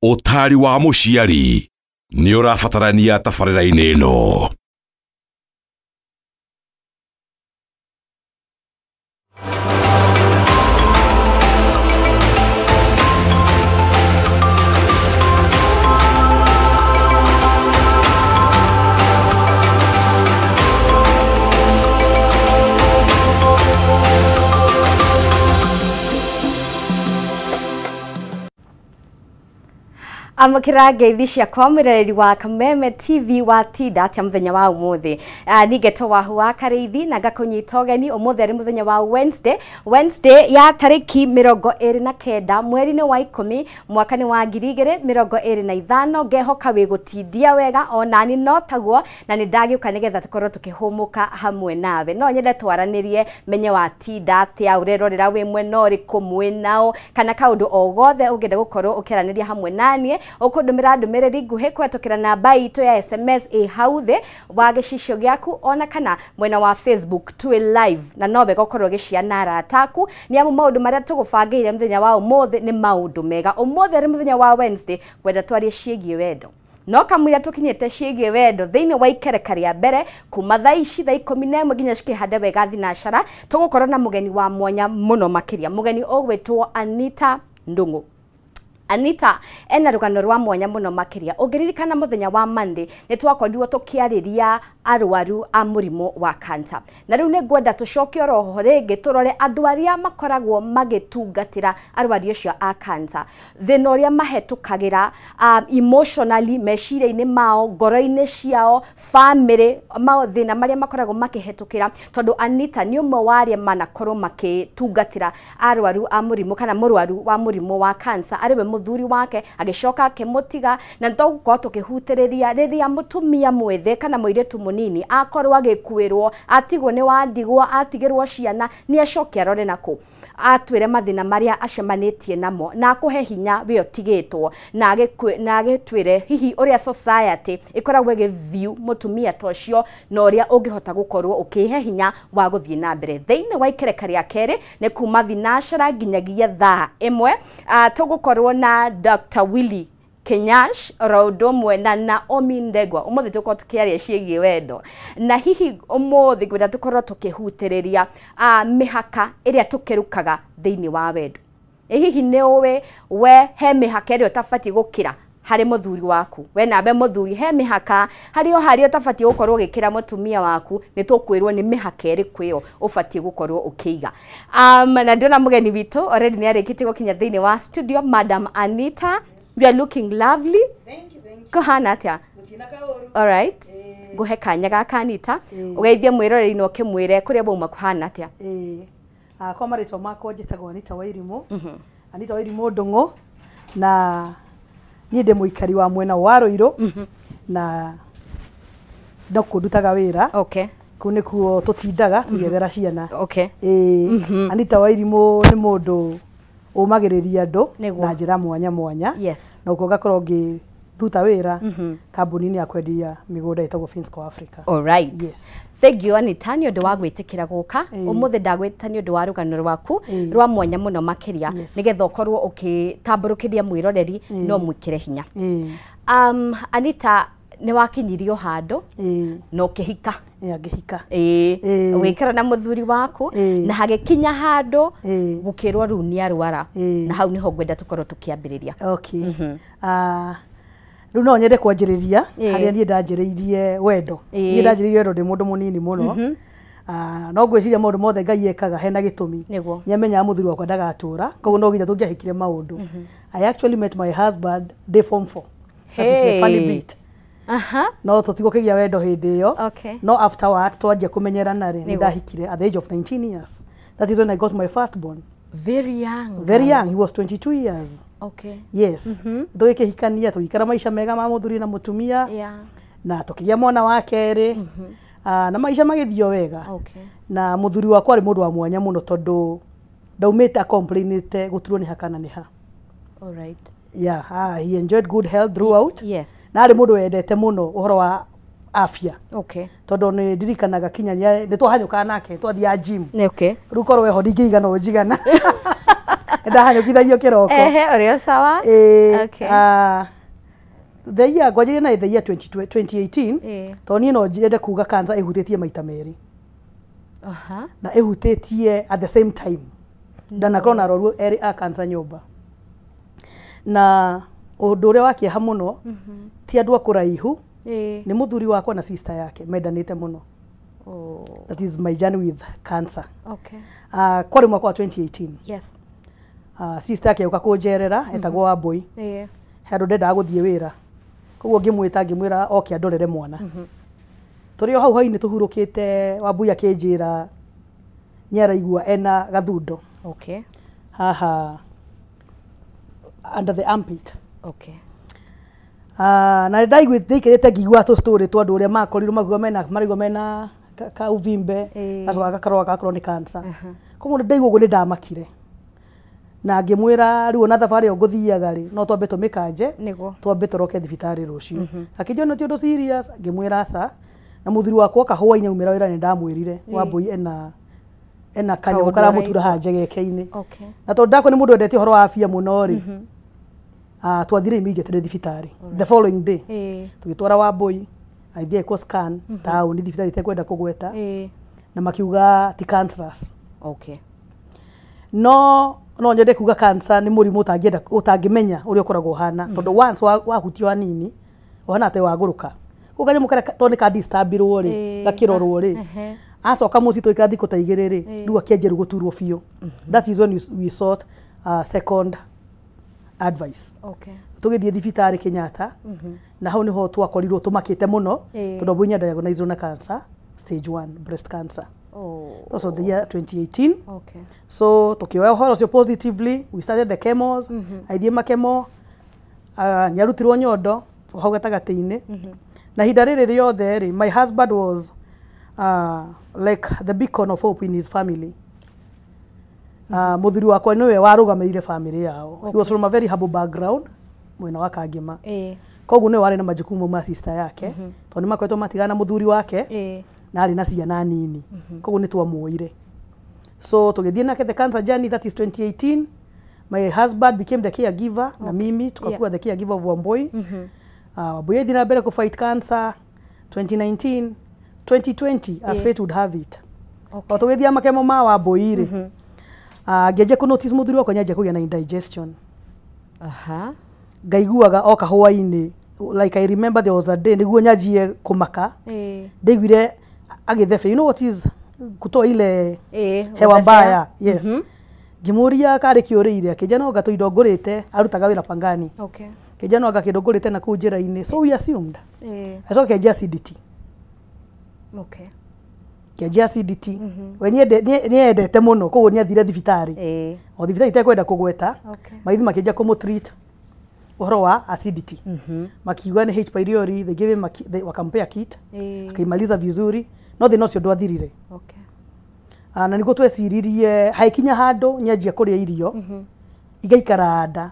Ũtaari wa mũciari nĩ ũrabatarania tabarĩra-inĩ ĩno. Amũkĩra ngeithi ciakwa mwĩroreri wa Kameme TV wa tinda atĩa mũthenya wa ũmũthĩ. Ningetwo Wahu wa Karĩithi na ngakũnyita ũgeni ũmũthĩ arĩ mũthenya wa Wednesday, Wednesday ya tarĩki 29 mweri-inĩ wa 10 mwaka-inĩ wa 2025. Ngehoka wĩ gũtindia wega onani no taguo, na nĩ ndagĩũka nĩgetha tũkorwo tũkĩhũmũka hamwe nawe. No nyende twaranĩrie menye wa tinda atĩa, ũrerorera wĩ mwena ũrĩkũ, mwĩnao, kana kaũndũ o gothe ũngĩenda gũkorwo ũkĩaranĩria hamwe naniĩ, ũkũndũmĩra ndũmĩrĩri nguhĩ kũhetũkĩra namba itũ ya SMS ĩ hau thĩ wa gĩcicio gĩaku, ona kana mwena wa Facebook twĩ live, na no wega ũkorwo ũgĩshare na arata aku, nĩ amu maũndũ marĩa tũgũbangĩire mũthenya wa ũmũthĩ nĩ maũndũ mega. Ũmũthĩ arĩ mũthenya wa Wednesday, ngwenda twarie ciĩgiĩ wendo. No kamũira tũkinyĩte ciĩgiĩ wendo thĩinĩ wa ikereka rĩa mbere kuma thaa ici thaa 11 nginya cikĩhande wega thinacara, tũgũkorwo na mũgeni wa mwanya mũno makĩria, mũgeni ũgwĩtwo Anita Ndung'u. Anita ena rũgano rwa mwanya mũno makĩria. Ũngĩririkana mũthenya wa Monday nĩ twakorirwo tũkĩarĩria arwaru a mũrimũ wa cancer, na rĩu nĩ ngwenda tũcoke oroho rĩngĩ tũrore andũ arĩa makoragwo magĩtungatĩra arwaru acio a cancer, thĩna ũrĩa mahetũkagĩra emotionally, meciria-inĩ mao, ngoro-inĩ ciao, family, mathĩna marĩa makoragwo makĩhetũkĩra, tondũ Anita nĩ ũmwe wa arĩa manakorwo makĩtungatĩra arwaru a mũrimũ kana mũrwaru wa mũrimũ wa cancer, arĩ we mũthuri wake agĩcoka akĩmũtiga. Na nĩtũgũkorwo tũkĩhutĩrĩria rĩrĩa mũtumia mwĩthĩ kana mũirĩtu mũnini akorwo agĩkuĩrwo, atigwo nĩ wandigwo, atigĩrwo ciana, nĩ acoke arore nakũ, atwĩre mathĩna marĩa acemanĩtie namo, na akũhe hinya we ũtigĩtwo, na agĩtwĩre hihi ũrĩa society ĩkoragwo ĩgĩ-view mũtumia ta ũcio, na ũrĩa ũngĩhota gũkorwo ũkĩhe hinya wa gũthiĩ na mbere. Thĩinĩ wa ikereka rĩa kerĩ nĩ kuma thinacara nginyagia thaa 1, tũgũkorwo na Dr. Willy Kenyash oro ũndũ ũmwe na Naomi Ndegwa. Ũmũthĩ tũkorwo tũkĩaria ciĩgiĩ wendo, na hihi ũmũthĩ ngwenda tũkorwo tũkĩhutĩrĩria mĩhaka ĩrĩa tũkĩrukaga thĩinĩ wa wendo. Hihi nĩ ũĩ we he mĩhaka ĩrĩa ũtabatiĩ gũkĩra harĩ mũthuri waku, we nawe mũthuri he mĩhaka harĩ o harĩa ũtabatiĩ gũkorwo ũgĩkĩra mũtumia waku, nĩ tũkwĩrwo nĩ mĩhaka ĩrĩkũ ĩyo ũbatiĩ gũkorwo ũkĩiga. Na ndĩrona mũgeni witũ already nĩ arĩkĩtie gũkinya thĩinĩ wa studio, Madam Anita. You are looking lovely. Thank you, thank you. Kũhana atĩa? Gũtirĩ kaũru. All right. Ngũhe kanya gaka Anita, ũgeithie mwĩroreri na ũkĩmwĩre kũrĩa wauma kũhana atĩa. Kwa marĩtwa makwa njĩtagwo Anita Wairimũ. Anita Wairimũ Ndung'u, na niĩ ndĩ mũikari wa mwena wa Ruiru, na no ndutaga wĩra. Okay. Kũu nĩkuo tũtindaga tũgĩethera ciana. Okay. Anita Wairimũ nĩ mũndũ ũmagĩrĩria andũ na njĩra mwanya mwanya. Yes. Na ũguo ngakorwo ngĩruta wĩra kambuni-inĩ ya kwendia mĩgũnda ĩtagwo Finsco Africa. All right. Yes. Thank you Anita nĩ ũndũ wa gwĩtĩkĩra gũka. Ũmũthĩ ndagwĩta nĩ ũndũ wa rũgano rwaku rwa mwanya mũno makĩria, nĩgetha ũkorwo ũkĩtambũrũkĩria mwĩroreri no mwĩkĩre hinya. Anita, nĩ wakinyirio handũ na ũkĩhika. Ngĩhika. Ũgĩikara na mũthuri waku, na hagĩkinya handũ gũkĩrwo rĩu nĩ arwara, na hau nĩho ngwenda tũkorwo tũkĩambĩrĩria. Okay. Rĩu no nyende kwanjĩrĩria harĩa niĩ ndanjĩrĩirie wendo. Niĩ ndanjĩrĩirie wendo ndĩ mũndũ mũnini mũno. No ngwĩciria maũndũ mothe Ngai ekaga hena gĩtũmi. Nĩamenyaga mũthuri wakwa ndagatũra, koguo no nginya tũngĩahikire maũndũ. I actually met my husband day form 4. That is the funny bit. No tũtigũkĩgĩa wendo hĩndĩ ĩyo. Okay. No afterwards twanjia kũmenyerana rĩ, nĩ ndahikire at the age of 19 years. That is when I got my firstborn. Very young. Very young. He was 22 years. Okay. Yes. Tũgĩkĩhikania tũgĩikara maica mega ma mũthuri na mũtumia. Yeah. Na tũkĩgĩa mwana wa kerĩ. Na maica magĩthiĩ o wega. Okay. Na mũthuri wakwa arĩ mũndũ wa mwanya mũno tondũ ndaumĩte acomplainĩte gũturwo nĩ ha kana nĩ ha. All right. Yeah, he enjoyed good health throughout. Yes. Na arĩ mũndũ wendete mũno ũhoro wa afya. Okay. Tondũ nĩ ndirikanaga kinya nĩ twahanyũkaga nake twathiaga gym. Okay. Rĩu korwo weho ndingĩigana ũnjigana. Ndahanyũkithagio kĩroko. Ehe, ũrĩ o sawa? Ĩĩ. Okay. The year ngwanjĩrĩria na the year 2018, Ĩĩ. tondũ niĩ no nyende kuga cancer ĩhutĩtie maita merĩ, na ĩhutĩtie at the same time. Ndanakorwo na arwaru erĩ a cancer nyũmba, na ũndũ ũrĩa wa kĩeha mũno ti andũ a kũraihu, nĩ mũthuri wakwa na sister yake mendanĩte mũno. Oh. That is my journey with cancer. Okay. Kwarĩ mwaka wa 2018. Yes. Sister yake yũka kũnjerera, etagwo Wambũi. He handũ ndendaga gũthiĩ wĩra, koguo ngĩmwĩta, ngĩmwĩra oke andorere mwana. Tũrĩ o hau hwainĩ tũhurũkĩte, Wambui akĩnjĩra nĩ araigua ena gathundo haha under the armpit. Okay. Na ndaiguĩte ndaikarĩte ngĩigua tũ story twa andũ ũrĩa makorirwo makiuga mena maraigua mena ka uvimbe, gacoka gakarora gakorwo nĩ cancer. Koguo ndaigua ũguo nĩ ndamakire na ngĩmwĩra rĩu ona thabarĩ ĩyo ngũthiaga rĩ, no twambe tũmĩkanje, twambe tũroke thibitarĩ rũciũ. Akĩnjĩra ti ũndũ serious, ngĩmwĩra aca. Na mũthuri wakwa oka hwainĩ aumĩra wĩra nĩ ndamwĩrire Wambui ena kanyamũ kaũndũ karamũtura araigua. Haha njegeke-inĩ. Na tondũ ndakwa nĩ mũndũ wendete ũhoro wa afya mũno rĩ, twathire immediately thibitarĩ the following day. Tũgĩtwara Wambui agĩthiĩ agĩkwo scan taũni, thibitarĩ itekwenda kũgweta, na makiuga ti cancerous. No nyende kuga cancer nĩ mũrimũ ũtangĩenda ũtangĩmenya ũrĩa ũkoragwo ũhana, tondũ once wahutio hanini ũhana ta wagũrũka. Koguo kanyamũ karĩa tondũ nĩ ka disturbirwo rĩ, gakĩrorwo rĩ, acoka mũciĩ tũikara thikũ ta 2 rĩ, rĩu akĩanjia rĩu gũturwo biũ. That is when we sought second advice. Tũgĩthiĩ thibitarĩ Kenyatta, na hau nĩho twakorirwo tũmakĩte mũno, tondũ Wambui nĩ diagnosed na cancer stage 1 breast cancer. That was the year 2018. So tukioya ũhoro ũcio positively, we started the chemos. Agĩthiĩ makemo, nĩ arutirwo nyondo o hau gatagatĩ-inĩ. Na ihinda rĩrĩ rĩothe rĩ, my husband was like the beacon of hope in his family. Mũthuri wakwa nĩwe warũgamĩrĩire family yao. He was from a very humble background mwena wa Kangema. Koguo nĩwe warĩ na majukumu ma sister yake, tondũ nĩ makoretwo matigana na mũthuri wake, na arĩ na ciana nini, koguo nĩ twamuoire. So tũgĩthiĩ nake the cancer journey. That is 2018. My husband became the caregiver na mimi tukakuwa the caregiver of Wambui. Wambui agĩthiĩ na mbere kũ fight cancer 2019, 2020, as fate would have it, o tũgĩthiĩ makemo ma Wambui rĩ, ngĩanjia kũ notice mũthuri wakwa nĩanjia kũgĩa na indigestion. Ngaiguaga oka hwainĩ, like I remember there was a day nĩguo nyanjie kũmaka, ndaiguire agĩthebe, you know what is kutoa ile hewa gũthebea. mbaya. Yes. Ngĩmũria karĩ kĩũrĩire, akĩnjia no anga tũindo ngũrĩte, arutaga wĩra Pangani, kĩnjia no anga kĩndũ ngũrĩte na kũu njĩra-inĩ. So we assumed. Acoka kĩanjia acidity. Kĩanjia acidity. We nĩendete mũno, koguo nĩathire thibitarĩ, o thibitarĩ itekwenda kũgweta. Magĩthiĩ makĩanjia kũmũ-treat ũhoro wa acidity, makiuga nĩ H pylori. They gave him a, wakampea kit, akaimaliza vizuri, no thĩna ũcio ndwathirire. Na nĩguo tweciririe haikinya handũ nyanjia kũrĩa irio igaikara nda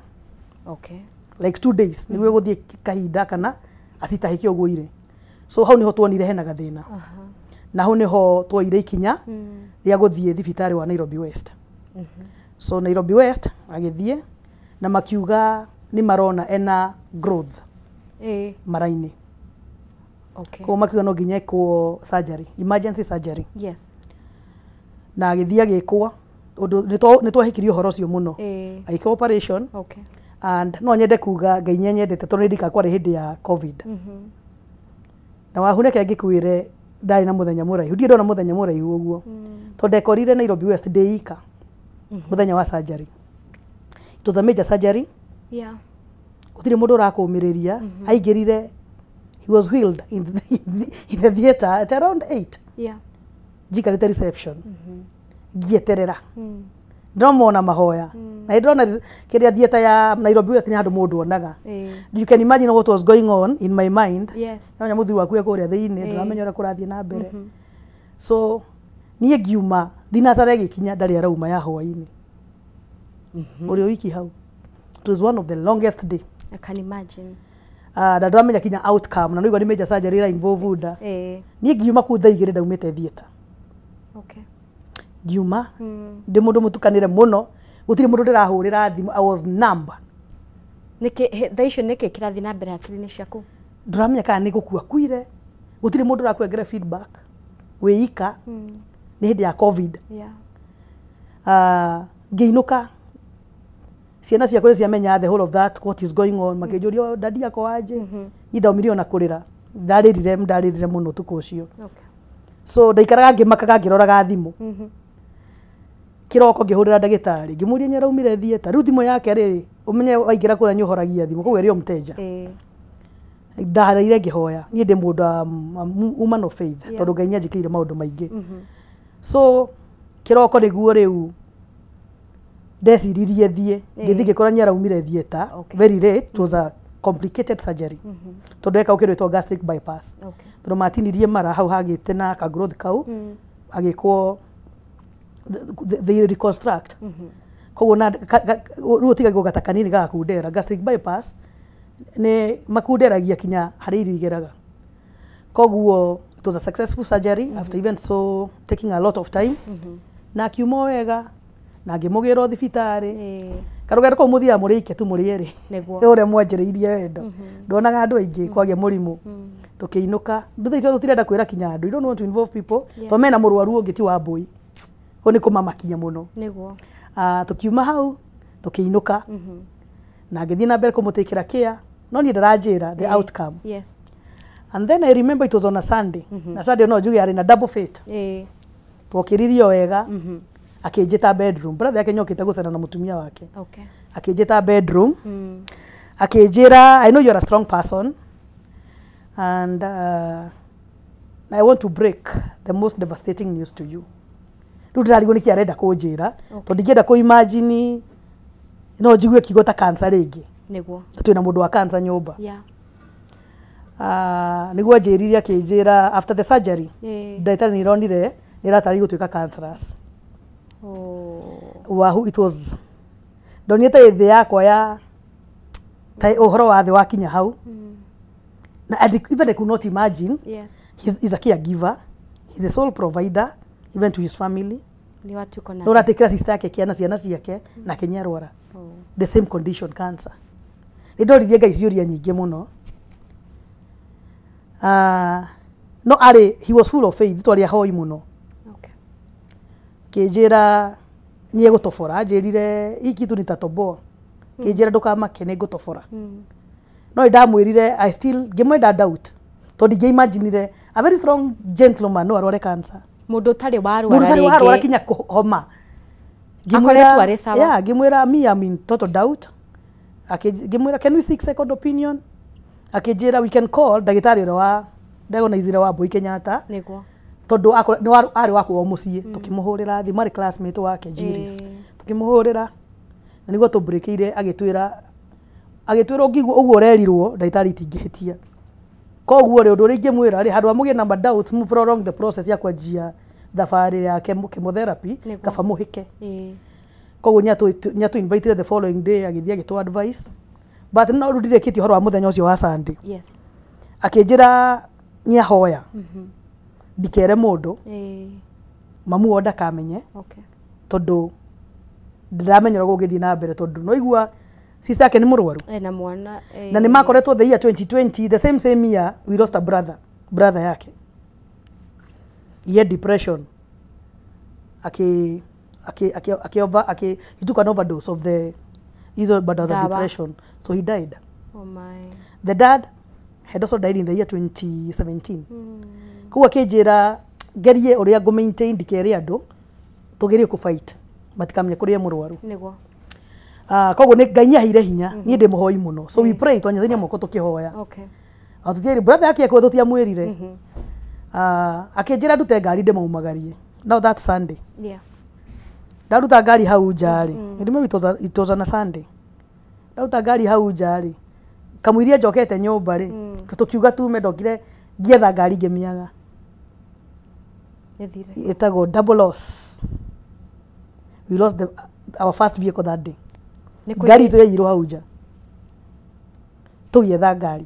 like 2 days nĩguo gũthiĩ kahinda kana acitahĩke ũguo irĩ. So hau nĩho tuonire hena gathĩna, na hau nĩho tuoire ikinya rĩa gũthiĩ thibitarĩ wa Nairobi West. So Nairobi West agĩthiĩ na makiuga nĩ marona ena growth mara-inĩ. Koguo makiuga no nginya ekwo surgery, emergency surgery. Na agĩthiĩ agĩkwo ũndũ nĩ twahikirie ũhoro ũcio mũno. Agĩkwo operation. And no nyende kuga Ngai nĩ anyendete, tondũ nĩ ndika kwarĩ hĩndĩ ya COVID. Na wahuneke ngĩkwĩre ndarĩ na mũthenya mũraihu, ndirĩ ndona mũthenya mũraihu ũguo, tondũ ndekorire Nairobi West ndĩ ika mũthenya wa surgery. It was a major surgery. Gũtirĩ mũndũ ũrakũmĩrĩria. Aingĩrire, he was wheeled in the theatre at around 8. Njikarĩte reception ngĩeterera, ndĩramona mahoya na nĩ ndĩrona kĩrĩa theatre ya Nairobi West nĩ handũ mũndũ onaga. You can imagine what was going on in my mind. Namenya mũthuri waku e kũrĩa thĩinĩ, ndũramenya ũrĩa kũrathiĩ na mbere. So niĩ ngiuma thinacara ĩgĩkinya, ndarĩ arauma ya hwainĩ, ũrĩ wiki hau. It was one of the longest day. I can imagine. Na ndũramenya kinya outcome, na nĩigua nĩ major surgery ĩra involve nda. Niĩ ngiuma kũu thaa 2 ndaumĩte theatre. Ngiuma ndĩ mũndũ mũtukanĩre mũno, Gũtirĩ mũndũ ndĩrahũrĩra thimũ, I was numb. Nĩkĩ thaa icio nĩkĩ kĩrathiĩ na mbere hakiri-inĩ ciaku? Ndũramenya kana nĩ gũkua kuire. Gũtirĩ mũndũ ũrakwengera feedback. Wĩika. Nĩ hĩndĩ ya COVID. Yeah. Ngĩinũka ciana ciakwa nĩ ciamenya the whole of that, what is going on. Makĩnjũria, "Dadi yako aje?" Niĩ ndaumire ona kũrĩra, ndarĩrire mũno ũtukũ ũcio. Okay. So ndaikaraga ngĩmakaga ngĩroraga thimũ. Kĩroko ngĩhũrĩra ndagĩtarĩ, ngĩmũria nĩ araumire theatre. Rĩu thimũ yake rĩ, ũmenye waingĩra kũrĩa nĩ ũhoragia thimũ, koguo ĩrĩ o mteja. Ndareire ngĩhoya, niĩ ndĩ mũndũ wa woman of faith, tondũ Ngai nĩ anjĩkĩire maũndũ maingĩ. So kĩroko nĩguo rĩu ndeciririe thiĩ, ngĩthiĩ ngĩkora nĩ araumire theatre. Okay. Very late. It was a complicated surgery, tondũ eka kĩndũ gĩtagwo gastric bypass, tondũ matinirie mara hau hagĩte na ka growth kau, agĩkwo they reconstruct. Koguo na rĩu ũtigagwo gata kanini gagakundera. Gastric bypass nĩ makunderagia kinya harĩa irio igeraga. Koguo it was a successful surgery after even so taking a lot of time, na akiuma o wega na ngĩmũgĩra o thibitarĩ. Karũgendo kau mũthiaga mũrĩ ike tu, mũrĩ erĩ, ũrĩa mwanjĩrĩirie wendo. Ndonaga andũ aingĩ kwagĩa mũrimũ. Tũkĩinũka thutha icio, tũtirenda kwĩra kinya andũ, you don't want to involve people, tondũ mena mũrwaru ũngĩ ti wa mbũi, koguo nĩ kũmamakia mũno. Tukiuma hau tũkĩinũka na ngĩthiĩ na mbere kũmũtĩkĩra care, no niĩ ndaranjĩra the outcome. And then I remember it was on a Sunday, na Sunday no njuge arĩ na double fate. Twokĩririe o wega, akĩnjĩta bedroom. Brother yake nyokĩte gũcera na mũtumia wake. Akĩnjĩta bedroom, akĩnjĩra, "I know you are a strong person and I want to break the most devastating news to you." Rĩu ndĩrarigwo nĩkĩ arenda kũnjĩra, tondũ ndingĩenda kũ imagine no njigue kiugo ta cancer rĩngĩ. Twĩna mũndũ wa cancer nyũmba. Nĩguo anjĩrire, akĩnjĩra after the surgery, ndagĩtarĩ nĩ ironire nĩ ĩratarĩria gũtuĩka cancerous. Wahu, it was ndonire ta thĩ yakwa ya ta ũhoro wa thĩ wakinya hau, na even I could not imagine. He's a caregiver, he's the sole provider even to his family. Nĩ watuĩka No ũratikĩra sister yake kĩana ciana ciake na kĩnyarwara the same condition, cancer. Nĩ ndoririe Ngai ciũria nyingĩ mũno. No arĩ, he was full of faith, twarĩ ahoi mũno. Kĩnjĩra niĩ gũtobora, anjĩrire hii kitu nitatoboa. Kĩnjĩra ndũkamake, nĩ ngũtobora. No nĩ ndamwĩrire I still ngĩmwenda doubt, tondũ ndingĩimaginire a very strong gentleman no arware cancer. Mũndũ ũtarĩ Mũndũ warwara ũtarĩ warwara rĩngĩ. Kinya homa. Akoretwo arĩ sawa. Yeah, ngĩmwĩra me I'm in total doubt. Ngĩmwĩra, "Can we seek second opinion?" Akĩnjĩra we can call ndagĩtarĩ ũrĩa wa diagnosed wa Mbui Kenyatta, tondũ nĩ arĩ wakwa o mũciĩ. Tũkĩmũhũrĩra thimũ, arĩ classmate wake Jiris. Tũkĩmũhũrĩra na nĩguo tũmbũrĩkĩire, agĩtwĩra ũngĩigua ũguo ũrerirwo ndagĩtarĩ itingĩhĩtia. Koguo rĩ, ũndũ ũrĩa ingĩmwĩra rĩ, handũ ha mũgĩe na ma doubts, mu prolong the process ya kwanjia thabarĩ ya chemotherapy, kaba mũhĩke. Koguo nĩatũ invitire the following day, agĩthiĩ agĩtũ advice, but no rĩu ndirĩkĩtie ũhoro wa mũthenya ũcio wa Sunday. Akĩnjĩra nĩahoya ndikere mũndũ, mamu wao ndakamenye, tondũ ndĩramenya ũrĩa gũgĩthiĩ na mbere, tondũ no igua sister yake nĩ mũrwaru. Ena mwana. Na nĩ makoretwo the year 2020, the same same year we lost a brother. Brother yake, he had depression, aki aki aki aki over aki he took an overdose of the hizo madawa za Dawa. depression, so he died. Oh my. The dad had also died in the year 2017. Koguo akĩnjĩra ngerie ũrĩa ngũ maintain, ndikere andũ, tũgerie kũ fight matikamenye kũrĩa mũrwaru. Koguo nĩ Ngai nĩaheire hinya. Niĩ ndĩ mũhoi mũno, so we pray, twanyitithania moko tũkĩhoya. Tũtiarĩ brother yake ekwo, tũtiamwĩrire. Akĩnjĩra ndute ngari ndĩmaumagarie. Now that Sunday, ndaruta ngari hau nja rĩ, remember it was on a Sunday, ndaruta ngari hau nja rĩ, kamũiria njokete nyũmba rĩ, tũkiuga tume, ndokire ngĩetha ngari ngĩmĩaga. Nĩthire. Ĩtagwo double loss. We lost our first vehicle that day. Nĩ kũingĩ- Ngari itũ yaiyirwo hau nja tũgĩetha ngari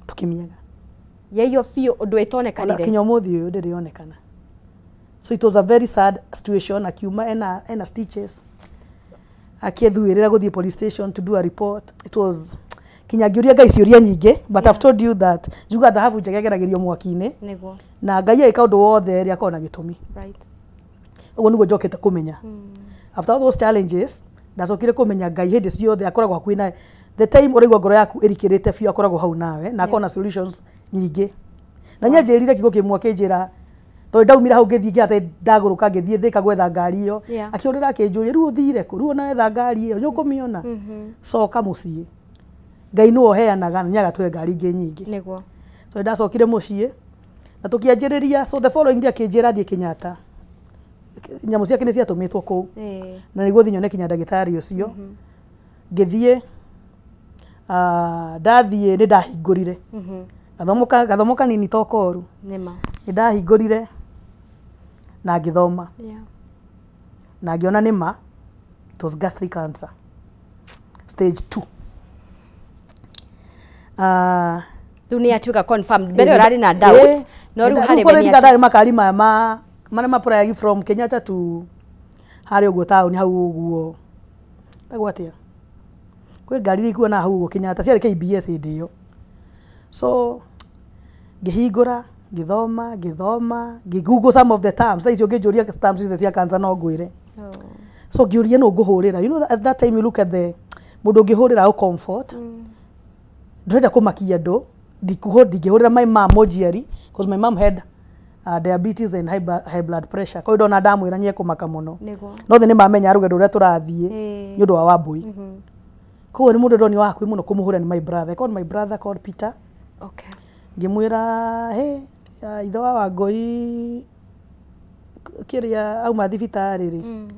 tũkĩmĩaga. Yaiywo biũ ũndũ Ona ĩtonekanire. kinya ũmũthĩ ũyũ ndĩrĩ yonekana. So it was a very sad situation. Akiuma ena stitches. Akĩthuĩrĩra gũthiĩ police station to do a report. It was kinya ngĩũria Ngai ciũria nyingĩ, but I've told you that njuga thahabu njega ĩgeragĩrio mwaki-inĩ. Nĩguo. Na Ngai agĩka ũndũ wothe rĩ akoragwo na gĩtũmi. Ũguo nĩguo njokete kũmenya. After all those challenges, ndacokire kũmenya Ngai hĩndĩ ciothe akoragwo hakuhĩ nawe. The time ũraigua ngoro yaku ĩrikĩrĩte biũ, akoragwo hau nawe na akoragwo na solutions nyingĩ. Na nĩanjĩrire kiugo kĩmwe, akĩnjĩra tondũ ndaumire hau ngĩthiĩ ngĩhata ndagũrũka ngĩthiĩ Thĩka gwetha ngari ĩyo. Akĩũrĩra akĩnjũria, rĩu ũthire kũ? Rĩu ona wetha ngari ĩyo nĩũkũmĩona? Coka mũciĩ, Ngai nĩwe ũheanaga na nĩagatũhe ngari ingĩ nyingĩ. Nĩguo. So ndacokire mũciĩ na tũkĩanjĩrĩria. So the following day akĩnjĩra thiĩ Kenyatta, nyamũ ciake nĩ ciatũmĩtwo kũu na nĩguo thiĩ nyone kinya ndagĩtarĩ ũcio. Ngĩthiĩ, ndathiĩ nĩ ndahingũrire gathomo kanini to koru. Nĩma. Nĩ ndahingũrire na ngĩthoma na ngĩona nĩma it was gastric cancer stage 2. Rĩu nĩ atuĩka confirmed. Mbere ũrarĩ na doubts, no rĩu harĩ we nĩ ndarĩ makari maya ma marĩa mapurayagi from Kenyatta to harĩa ũguo taũni hau ũguo, tagwo atĩa, kwĩ ngari iria ikuona hau ũguo Kenyatta ciarĩ KBS hĩndĩ ĩyo. So ngĩhingũra, ngĩthoma, ngĩthoma, ngĩ-google some of the terms. Thaa icio ũngĩnjũria terms ciothe cia cancer no ngwĩre. So ngĩũria nũ ngũhũrĩra. You know that at that time you look at the mũndũ ũngĩhũrĩra ũ comfort, ndũrenda kũmakia andũ. Ndingĩhũrĩra my mom mũnjiari because my mom had diabetes and high blood pressure, koguo ndona ndamwĩra nĩ ekũmaka mũno. Nĩguo. No thĩ nĩ mamenya rũgendo rũrĩa tũrathiĩ nĩ ũndũ wa Wambui. Koguo nĩ mũndũ ndoni wa hakuhĩ mũno kũmũhũra nĩ my brother. I called my brother called Peter. Ngĩmwĩra, "Hey, ithe wa Wangũi kĩrĩa auma thibitarĩ rĩ,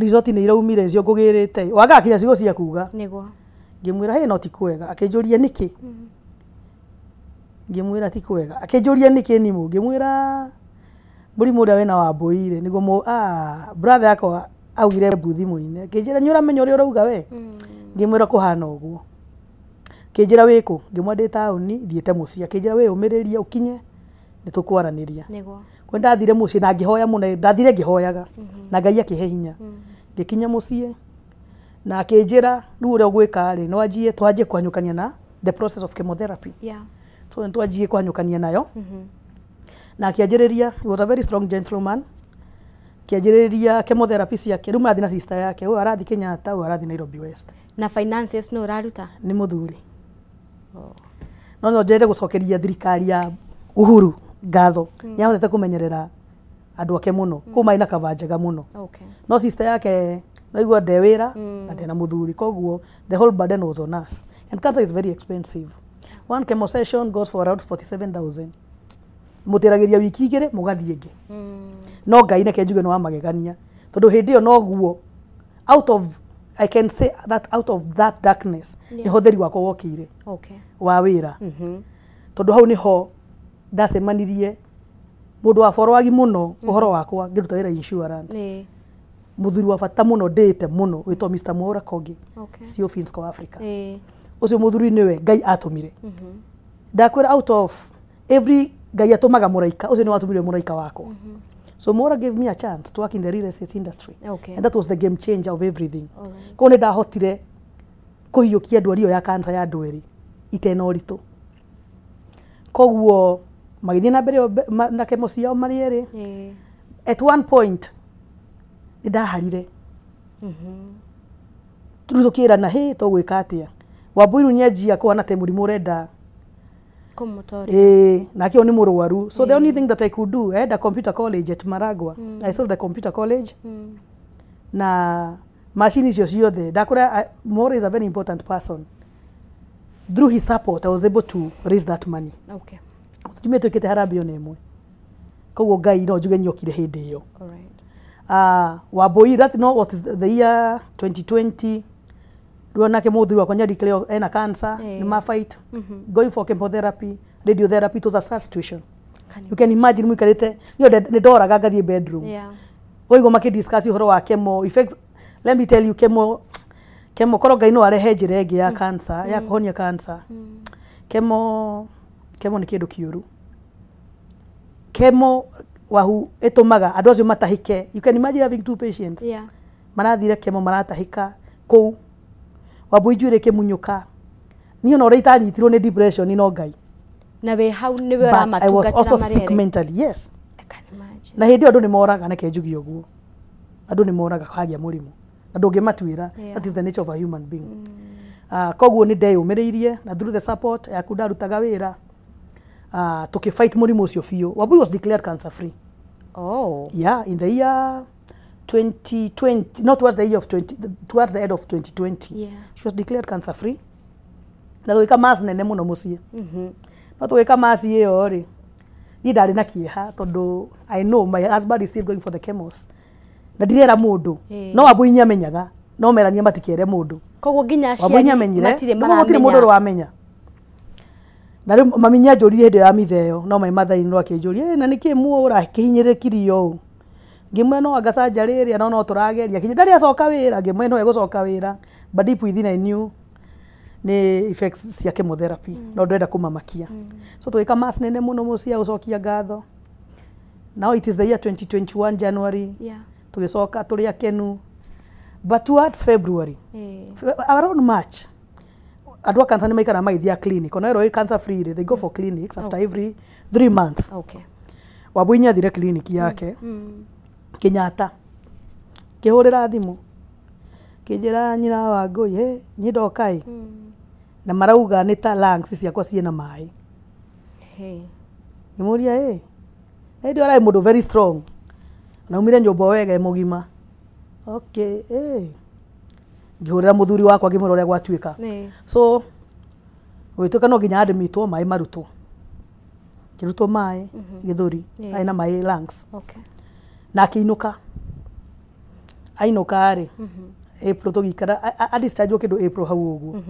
result nĩ iraumire icio ngũgĩrĩte." Wagaga kinya ciugo cia kuga. Nĩguo. Ngĩmwĩra, "Hey, no ti kwega." Akĩnjũria nĩkĩ. Ngĩmwĩra ti kwega. Akĩnjũria nĩkĩ nimũ. Ngĩmwĩra mũrimũ ũrĩa wĩna Wambũi rĩ nĩguo brother yakwa augire mbu thimũ-inĩ. Akĩnjĩra, "Nĩ ũramenya ũrĩa ũrauga we?" Ngĩmwĩra kũhana ũguo. Akĩnjĩra, "Wĩkũ?" Ngĩmwĩra ndĩ taũni thiĩte mũciĩ. Akĩnjĩra, "Wĩyũmĩrĩrie ũkinye nĩ tũkwaranĩria." Nĩguo. Kwa ndathire mũciĩ na ngĩhoya mũno, ndathire ngĩhoyaga na Ngai akĩhe hinya. Ngĩkinya mũciĩ na akĩnjĩra, "Rĩu ũrĩa ũgwĩka rĩ, no wanjie twanjie kũhanyũkania na the process of chemotherapy." So nĩ twanjie kũhanyũkania nayo na akĩanjĩrĩria. He was a very strong gentleman. Akĩanjĩrĩria chemotherapy ciake. Rĩu marathiĩ na sister yake, ũyũ arathiĩ Kenyatta, ũyũ arathiĩ Nairobi West. Na finances nũ ũraruta? Nĩ mũthuri. No no njende gũcokeria thirikari ya Uhuru ngatho, nĩ ahotete kũmenyerera andũ ake mũno kũu, marĩ na kaba njega mũno. No sister yake naigua nde wĩra na ndena mũthuri, koguo the whole burden was on us, and cancer is very expensive. One chemo session goes for around 47,000. Mũtĩragĩria wiki 2 mũgathiĩ ĩngĩ. No Ngai neke njuge nĩ wa magegania, tondũ hĩndĩ ĩyo noguo out of, I can say that out of that darkness nĩho theri wakwa wokĩire wa wĩra, tondũ hau nĩho ndacemanirie mũndũ wa borwagi mũno ũhoro wakwa ngĩruta wĩra insurance, mũthuri wa bata mũno ndĩte mũno wĩtwo Mr. Mwaura Kogi, CEO Finsco Africa. Ũcio mũthuri nĩwe Ngai atũmire. Ndakwĩra, out of every, Ngai atũmaga mũraika, ũcio nĩ watũmire mũraika wakwa. So Mwaura gave me a chance to work in the real estate industry and that was the game changer of everything. Koguo nĩ ndahotire kũhiũkia ndwari ĩyo ya cancer ya andũ erĩ itena ũritũ. Koguo magĩthiĩ na mbere na chemo ciao marĩ erĩ. At one point nĩ ndaharire. Rĩu tũkĩrana, "Hĩ, tũgwĩka atĩa?" Wambui rĩu nĩanjia kũhana ta mũrimũ ũrenda Kũmũtoria. Ĩĩ, nake ũyũ nĩ mũrwaru. So the only thing that I could do, I had a computer college at Maragua. I sold the computer college na macini icio ciothe. Ndakũra, Mwaura is a very important person. Through his support I was able to raise that money. Tũtumia twĩkĩte harambee ona ĩmwe, koguo Ngai no njuge nyokire hĩndĩ ĩyo. Wambui, that no, what is the year 2020, rĩu nake mũthuri wakwa nĩ ena cancer. Nĩ ma fight going for chemotherapy, radiotherapy. It was a sad situation. Can You can imagine mũikarĩte niĩ nĩ ndoraga ngathiĩ bedroom waigua makĩdiscuss ũhoro wa chemo effects. Let me tell you, chemo korwo Ngai no arehe njĩra ĩngĩ ya cancer, ya kũhonia cancer. Chemo nĩ kĩndũ kĩũru. Chemo wahu ĩtũmaga andũ acio matahĩke. You can imagine having two patients. Marathire kemo maratahika kũu. Wambui njuĩrĩ ĩkĩmunyũka. Niĩ ona ũrĩa itanyitirwo nĩ depression no Ngai. Na wĩ hau nĩwe ũramatungatĩra. I was also sick mentally, yes. I can imagine. Na hĩndĩ ĩyo andũ nĩ moraga, reke njuge ũguo. Andũ nĩ moraga kagĩa mũrimũ. Na ndũngĩmatuĩra. That is the nature of a human being. Koguo nĩ ndeyũmĩrĩirie na through the support yaku ndarutaga wĩra. Tũkĩfight mũrimũ ũcio biũ. Wambui was declared cancer free. Oh. Yeah, in the year 2020, not towards the year of 20, towards the end of 2020. Yeah. She was declared cancer free. Na tũgĩka mass nene mũno mũciĩ. No tũgĩka mass ĩyo rĩ, niĩ ndarĩ na kĩeha tondũ I know my husband is still going for the chemos. Na ndirera mũndũ. No Wambui nĩamenyaga, no merania matikere mũndũ. Koguo nginya aciari matirĩ maramenya. Gũtirĩ mũndũ ũramenya. Na rĩu mami nĩanjũririe hĩndĩ ya mitha ĩyo, no my mother in law akĩnjũria, na nĩkĩ muo ũrakĩhinyĩrĩkirio ũũ? Ngĩmwĩra no anga surgery ĩrĩa no no tũrageria. Kinya ndarĩ acoka wĩra, ngĩmwĩra no egũcoka wĩra. But deep within I knew nĩ effects cia chemotherapy, no ndĩrenda kũmamakia. So tũgĩka mass nene mũno mũciĩ ya gũcokia ngatho. Now it is the year 2021 January. Yeah. Tũgĩcoka tũrĩ akenu. But towards February, around March, andũ a cancer nĩ maikaraga magĩthiaga clinic. Ona werwo wĩ cancer free rĩ, they go for clinics after every 3 months. Okay. Wambui nĩathire clinic yake Kenyatta. Kĩhũrĩra thimũ kĩnjĩra nyina wa Ngũi, hey, niĩ ndoka ĩ. Na marauga nĩ ta lungs ciakwa ciĩna maĩ. Ngĩmũria ĩ, na hĩndĩ ĩyo ararĩ mũndũ very strong. Na aumire nyũmba wega e mũgima. Okay, ĩ. Ngĩhũrĩra mũthuri wakwa ngĩmwĩra ũrĩa gwatuĩka. So gwĩtuĩka no nginya admitwo maĩ marutwo. Kĩrutwo maĩ gĩthũri, arĩ na maĩ lungs. Okay. Na akĩinũka. Ainũka rĩ, April tũgĩikara, a discharge kĩndũ April hau ũguo.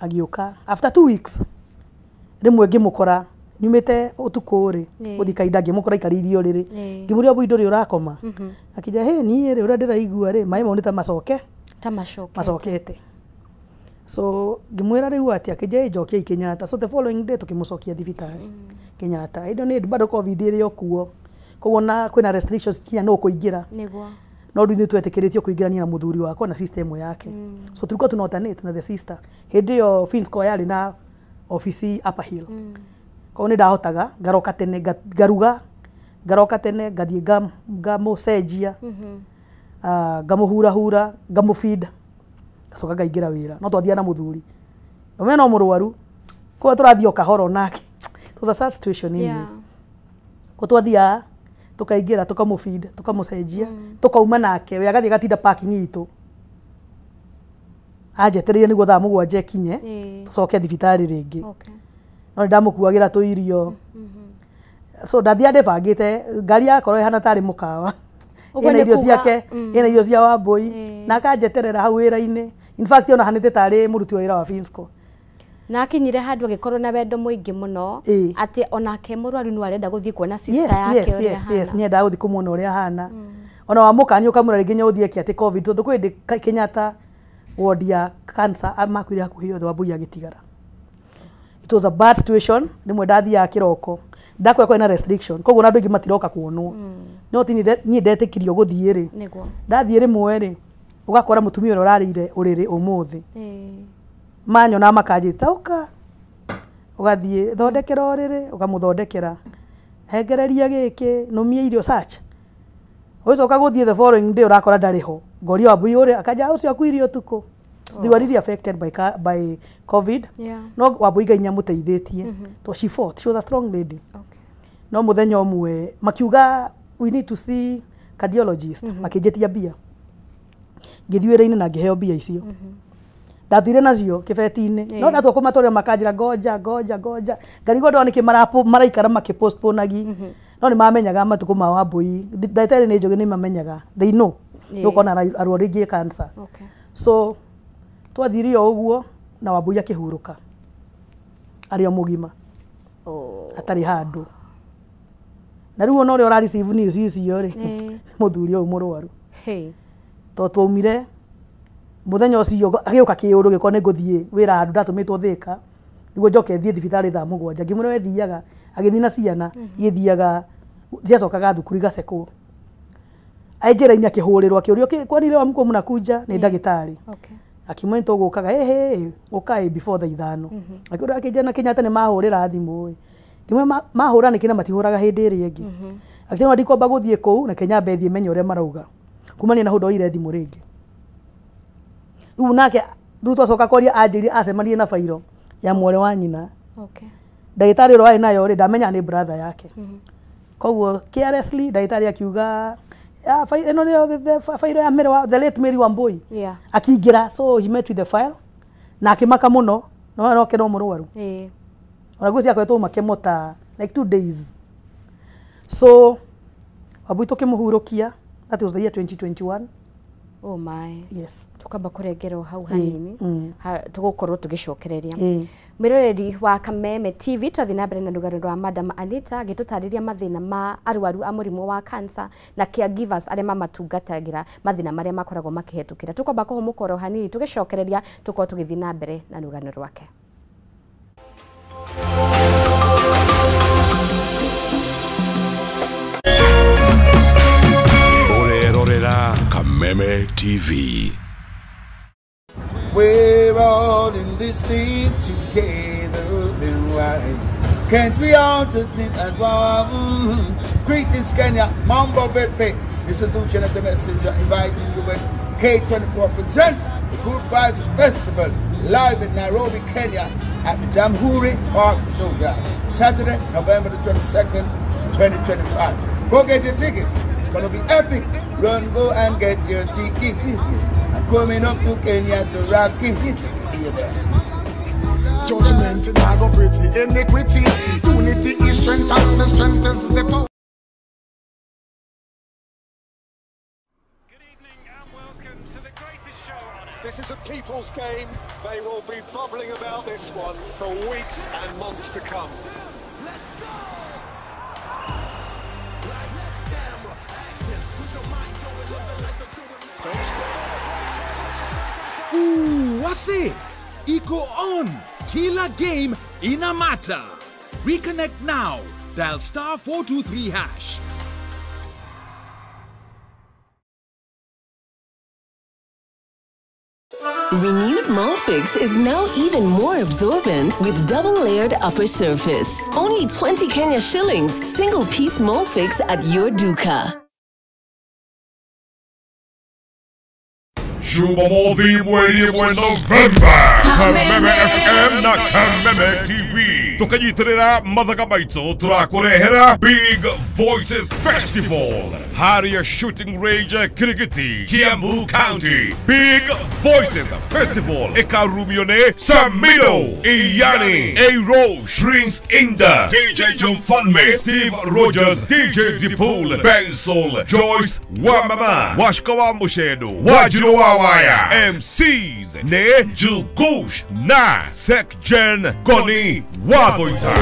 Agĩũka after 2 weeks rĩmwe ngĩmũkora nyumĩte ũtukũ rĩ, gũthiĩ kahinda ngĩmũkora aikarĩirie ũrĩrĩ. Ngĩmũria Wambui ndũrĩ ũrakoma? Akĩnjĩra hĩ niĩ rĩ ũrĩa ndĩraigua rĩ, maĩ mau nĩ ta macoke. Ta macokete. Macokete. So ngĩmwĩra rĩu atĩa, akĩnjĩra njokiai Kenyatta. So the following day tũkĩmũcokia thibitarĩ Kenyatta. Hĩndĩ ĩyo nĩ bado COVID ĩrĩ o kuo. Koguo na kwĩna restrictions kinya no kũingĩra. Nĩguo. No rĩu ithuĩ twetĩkĩrĩtio kũingĩrania na mũthuri wakwa na system yake. So tulikuwa tuna alternate na the sister. Hĩndĩ ĩyo Finsco yarĩ na ofici Upper Hill. Koguo nĩ ndahotaga ngaroka tene ngaruga, ngaroka tene ngathiĩ ngamũcenjia, ngamũhurahura, ngamũfeed, ngacoka ngaingĩra wĩra. No twathiaga na mũthuri. Ũmenye no mũrwaru. Koguo tũrathiĩ o kahora onake. It was a sad situation anyway. Koguo twathiaga tukaingĩra tukamũfeed, tukamũcenjia, tukauma nake, we agathiĩ agatinda parking itũ. Anjetereire nĩguo thaa 7 ikinye, tũcoke thibitarĩ rĩngĩ. No nĩ ndamũkuagĩra tũirio. So ndathiaga ndĩbangĩte, ngari yakorwo ĩhana tarĩ mũkawa. Ĩna irio ciake, ĩna irio cia Wambui, na akanjeterera hau wĩra-inĩ. In fact ona hanĩte tarĩ mũruti wa wĩra wa Finsco. Na akinyire handũ agĩkorwo na wendo mũingĩ mũno atĩ onake mũrwaru no arenda gũthiĩ kuona sister yake ũrĩa ahana. Yes, nĩendaga gũthiĩ kũmuona ũrĩa ahana. Ona wamũkania ũkamwĩra rĩngĩ nĩ ũthiĩ eke atĩ COVID tondũ kwĩ hĩndĩ Kenyatta ward ya cancer makuire hakuhĩ othe Wambui agĩtigara. It was a bad situation. Rĩmwe ndathiaga kĩroko ndakora kwĩna restriction, koguo na andũ aingĩ matiroka kuonwo. No ti niĩ ndetĩkirio gũthiĩ rĩ. Ndathiĩ rĩmwe rĩ, ũgakora mũtumia ũrĩa ũrarĩire ũrĩrĩ ũmũthĩ. Manyona makanjĩta ũka, ũgathiĩ thondekera ũrĩrĩ, ũkamũthondekera, hengereria gĩkĩ, nũmia irio search. Ũgĩcoka gũthiĩ the following day ũrakora ndarĩ ho. Ngoria Wambui ũrĩa, akanja ũcio akuire ũtukũ. So they were really affected by COVID. No Wambui Ngai nĩamũteithĩtie. To she fought, she was a strong lady. No mũthenya ũmwe makiuga we need to see cardiologist, makĩnjĩtia mbia. Ngĩthiĩ wĩra-inĩ na ngĩheo mbia icio. Ndathire nacio kĩbeti-inĩ. No ndatua kũmatwarĩra makanjĩra ngoja ngoja ngoja. Ngarigwo ndona nĩkĩ maraikara makĩpostponagi. No nĩ mamenyaga matukũ ma Wambui. Ndagĩtarĩ nĩ njũgĩ nĩ mamenyaga. They know. Nĩũkona arwarĩtie cancer. So twathire o ũguo na Wambui akĩhurũka. Arĩ o mũgima. Atarĩ handũ. Na rĩu ona ũrĩa ũra receive news icio rĩ, mũthuri ũyũ mũrwaru. Tondũ twaumire mũthenya ũcio agĩũka kĩũndũ gĩkorwo nĩ ngũthiĩ wĩra handũ ndatũmĩtwo Thĩka nĩguo njoke thiĩ thibitarĩ thaa 7. Ngĩmwĩra we thiaga, agĩthiĩ na ciana igĩthiaga ciacokaga thukuru igacekwo. Ai njĩra-inĩ akĩhũrĩrwo akĩũrio kwani leo mko mnakuja nĩ ndagĩtarĩ. Okay. Akimwe tũgũkaga he ũkaĩ before thaa 5. Akĩũra akĩnjĩra na Kenyatta nĩ mahũrĩra thimũ ĩ. Ngĩmwe mahũra nĩkĩ na matihũraga hĩndĩ ĩrĩa ĩngĩ. Akĩnjĩra ndikwamba gũthiĩ kũu na Kenya mbe thiĩ menye ũrĩa marauga. Kumania na hau ndoire thimũ rĩngĩ. Rĩu nake rĩu twacoka kwaria anjĩrire acemanirie na bairo ya mwarĩ wa nyina. Okay. Ndagĩtarĩ ũrĩa warĩ nayo rĩ ndamenya nĩ brother yake. Koguo carelessly ndagĩtarĩ akiuga ĩno nĩyo bairo ya Mary wa the late Mary Wambui. Yeah. Akĩingĩra, so he met with the file na akĩmaka mũno no no no mũrwaru. Ona ngwĩciria akoretwo makĩmota like 2 days. So Wambui tũkĩmũhurũkia, that was the year 2021. Oh my. Yes. Tukamba kũrengerwo hau hanini tũgũkorwo tũgĩcokereria. Mwĩroreri wa Kameme TV twathiĩ na mbere na rũgano rwa Madam Anita agĩtũtarĩria mathĩna ma arwaru a mũrimũ wa cancer na caregivers arĩa mamatungatagĩra mathĩna marĩa makoragwo makĩhetũkĩra. Tũkwamba kũhũmũka oro hanini tũgĩcokereria tũkorwo tũgĩthiĩ na mbere na rũgano rwake. Kameme TV. We're all in this thing together, then why can't we all just live as one? Greetings Kenya, Mambo Bepe. This is Lucian the Messenger inviting you with K24 presents the Good Vibes Festival live in Nairobi, Kenya at the Jamhuri Park Showground, Saturday, November the 22nd, 2025. Go get your tickets. It's gonna be epic. Run, go and get your ticket. I'm coming up to Kenya to rock it. See you there. Judgment in our pretty iniquity. Unity is strength and the strength is the power. Good evening and welcome to the greatest show on earth. This is a people's game. They will be bubbling about this one for weeks and months to come. Let's go! Ooh, wase! Iko on! Kila game ina matter. Reconnect now. Dial star 423 hash. Renewed Molfix is now even more absorbent with double-layered upper surface. Only 20 Kenya shillings, single-piece Molfix at your duka. Jumamothi mweri mwe November Kameme FM na Kameme TV tukanyitirira mathaga maitũ tũrakũrehera Big Voices Festival Harrier Shooting Range Kirigiti Kiambu County. Big Voices Festival ikarumio nĩ Samido Iyani A-Roche Prince Inda DJ John Falme Steve Rogers DJ Dipul Benson Joyce Wamama Washka wa Mushedo Wajiro wa Waya MCs ne Jugush na Sekjen Goni Wathoita.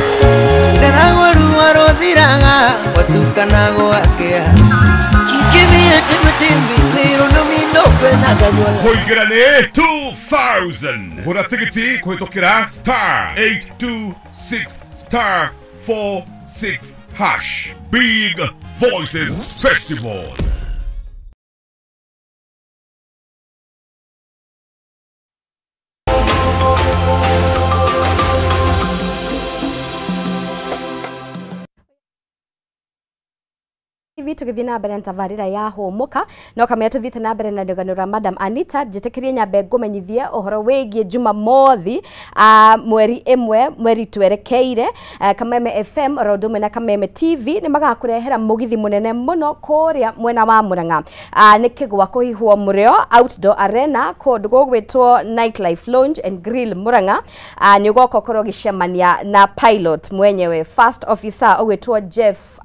Kuingira ni 2000. Gura tikiti kuhitũkĩra star 826 star 46 hash. Big Voices Festival. TV tũgĩthiĩ na mbere na tabarĩra ya hũmũka no kamenya tũthiĩte na mbere na rũgano rwa Madam Anita njĩtĩkĩrie nyambe ngũmenyithie ũhoro wĩgiĩ Jumamothi mweri ĩmwe mweri twerekeire Kameme FM oro ũndũ ũmwe na Kameme TV nĩ magakũrehera mũgithi mũnene mũno kũrĩa mwena wa Murang'a nĩ kĩgwa kũhihwo mũrĩo outdoor arena kũndũ gũgwĩtwo Nightlife Lounge and Grill Murang'a nĩ ũgoka ũkorwo ũgĩcemania na pilot mwenyewe first officer ũgwĩtwo Jeff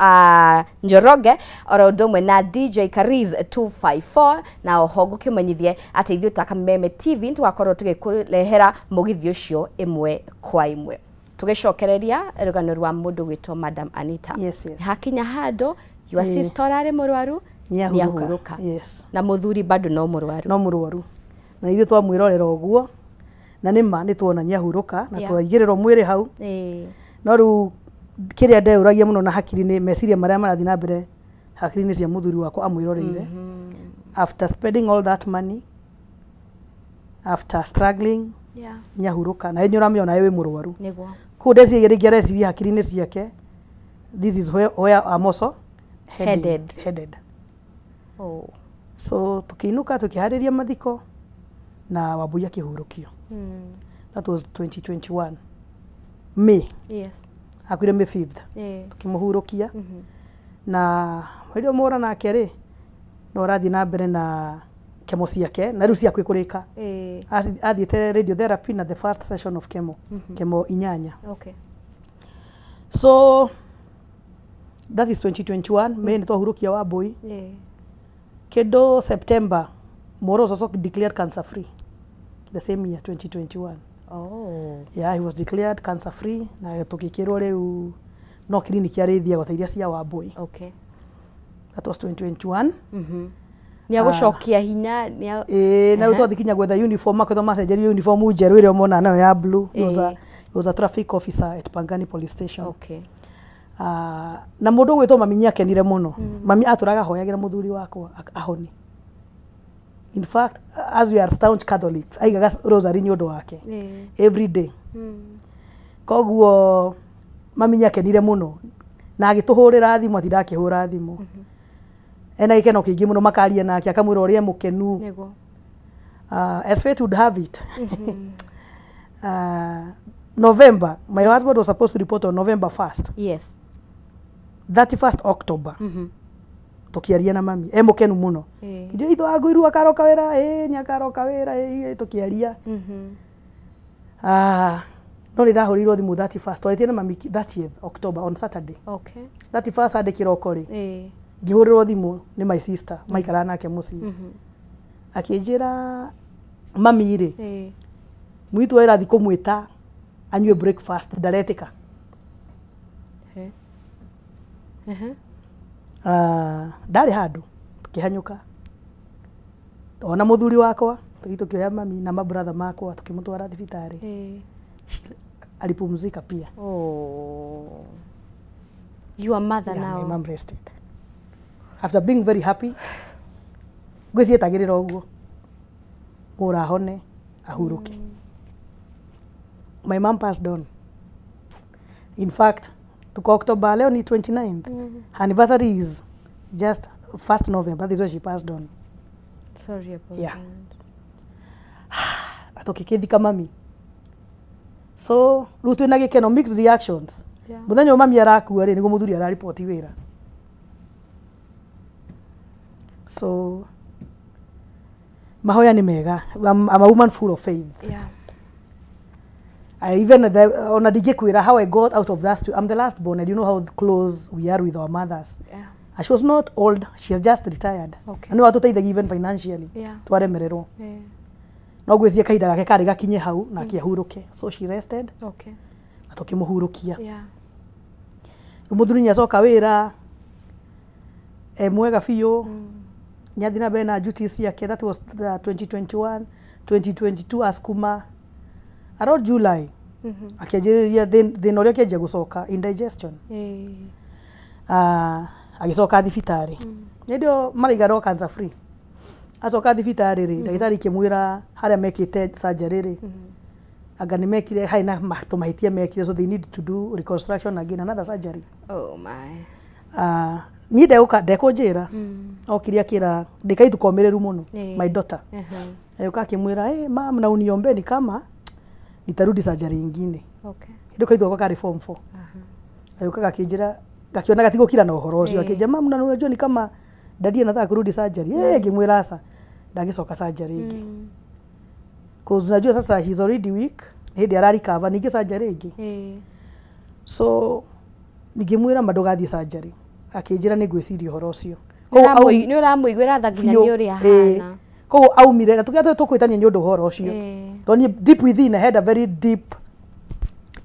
Njoroge oro ũndũ ũmwe na DJ Kariz 254 na oho ngũkĩmenyithie atĩ ithuĩ ta Kameme TV nĩtũgakorwo tũgĩkũrehera mũgithi ũcio ĩmwe kwa ĩmwe. Tũgĩcokereria rũgano rwa mũndũ gwĩtwo Madam Anita. Yes, yes. Hakinya handũ your sister ararĩ mũrwaru nĩahurũka. Yes. Na mũthuri bado no mũrwaru. No mũrwaru. Na ithuĩ twamwĩrorera ũguo na nĩ ma nĩ tuona nĩahurũka na twaigĩrĩrwo mwĩrĩ hau. No rĩu kĩrĩa ndeũragia mũno na hakiri nĩ meciria marĩa marathiĩ na mbere Hakiri-inĩ cia mũthuri wakwa amwĩroreire. After spending all that money, after struggling, nĩahurũka na nĩ ũramenya onawe wĩ mũrwaru. Nĩguo. Koguo ndeciria rĩngĩ areciria hakiri-inĩ ciake, this is where I'm also heading, Headed. Headed. Oh. So tukiinuka tukiharĩria mathiko na Wambui akĩhurũkio. That was 2021 May. Akuire May 5th. Tukĩmũhurũkia na hĩndĩ ĩyo mũra nake rĩ no ũrathiĩ na mbere na chemo ciake na rĩu ciakuĩ kũrĩka. Athiĩte radiotherapy na the first session of chemo, chemo 8. So that is 2021 May nĩ twahurũkia Wambui. Kĩndũ September Moro was also declared cancer free the same year 2021. Oh. Yeah, he was declared cancer free na tũgĩkĩrwo rĩu no kiriniki arĩthiaga ta iria cia Wambui. That was 2021. Nĩ agũcokia hinya nĩ Ĩĩ, na rĩu twathiĩ kinya gwetha uniform akwetwo macenjerio uniform njerũ ĩrĩa ũmona nayo ya blue. He was a traffic officer at Pangani Police Station. Na mũndũ ũgwĩtwo mami nĩ akenire mũno. Mami atũraga ahoyagĩra mũthuri wakwa ahone. In fact, as we are staunch Catholics, aigaga rosary nĩ ũndũ wake every day. Koguo mami nĩ akenire mũno na agĩtũhũrĩra thimũ atinda akĩhũra thimũ. Ena gĩkeno kĩingĩ mũno makaria nake akamwĩra ũrĩa e mũkenu. Nĩguo. As fate would have it, November, my husband was supposed to report on November 1st. 31st October. Tukiaria na mami e mũkenu mũno. Ndio itho angũiru akaroka wĩra, ĩ nĩ akaroka wĩra, ĩ tukiaria. No nĩ ndahũrĩirwo thimũ 31st, twarĩtie na mami 30th October on Saturday. 31st Sunday kĩroko rĩ, ngĩhũrĩrwo thimũ nĩ my sister maikaraga nake mũciĩ. Akĩnjĩra mami rĩ, mũirĩtu wa ĩrathiĩ kũmwĩta anyue breakfast ndaretĩka. He. Ehe. Ndarĩ handũ tukĩhanyũka ona mũthuri wakwa tũgĩthiĩ tũkĩoya mami na mabrother makwa tukĩmũtwara thibitarĩ. Alipumzika pia. Oh. Your mother Yeah, now. my mom rested after being very happy. Ngwĩciĩtagĩrĩra ũguo mũra ahone ahurũke. My mom passed on. In fact, tuko October, leo ni 29th. Her anniversary is just 1st November. That is when she passed on. Sorry about that. Tukikithika mami. So rĩu twĩna gĩkeno, mixed reactions. Mũthenya ũyũ mami arakua rĩ, nĩguo mũthuri araripoti wĩra. So mahoya nĩ mega. I'm a woman full of faith. I even ona ndingĩkwĩra how I got out of that. I'm the last born and you know how close we are with our mothers. And she was not old, she has just retired. Na nĩ watũteithagia even financially. Twaremererwo. No ngwĩciria kahinda gake karĩ gakinye hau na akĩahurũke. So she rested na tũkĩmũhurũkia. Rĩu mũthuri nĩ acoka wĩra e mwega biũ. Nĩ athiĩ na mbere na duties ciake. That was the 2021, 2022 askuma around July akĩanjĩrĩria thĩna ũrĩa akĩanjia gũcoka, indigestion. Agĩcoka thibitarĩ hĩndĩ ĩyo maraiga no cancer free. Acoka thibitarĩ rĩ, ndagĩtarĩ ikĩmwĩra harĩa mekĩte surgery rĩ, anga nĩ mekire harĩ na tũmahĩtia mekire, so they need to do reconstruction again, another surgery. Oh my. Niĩ ndegũka ndekũnjĩra okire akĩra ndĩkaitu komĩrĩru mũno my daughter. Agĩũka akĩmwĩra, "Hey, mam, na uniombee ni kama nitarudi surgery ingine." Hĩndĩ ĩyo kaitũ gakwa karĩ form 4. Agĩũka gakĩnjĩra gakiona gatigũkira na ũhoro ũcio. Akĩnjĩra, "Mam, na unajua ni kama daddy anataka kurudi surgery." Eh, ngĩmwĩra aca ndagĩcoka surgery ĩngĩ. Cause unajua sasa he's already weak, hĩndĩ ararikava ningĩ surgery ĩngĩ. So ngĩmwĩra ma ndũgathiĩ surgery. Akĩnjĩra nĩ ngwĩciria ũhoro ũcio. Koguo Nĩ ũramũiguĩra tha nginya biũ, nĩ ũrĩa ahana. Koguo aumire na tũkĩra tũkwĩtania nĩ ũndũ ũhoro ũcio. Tondũ niĩ deep within I had a very deep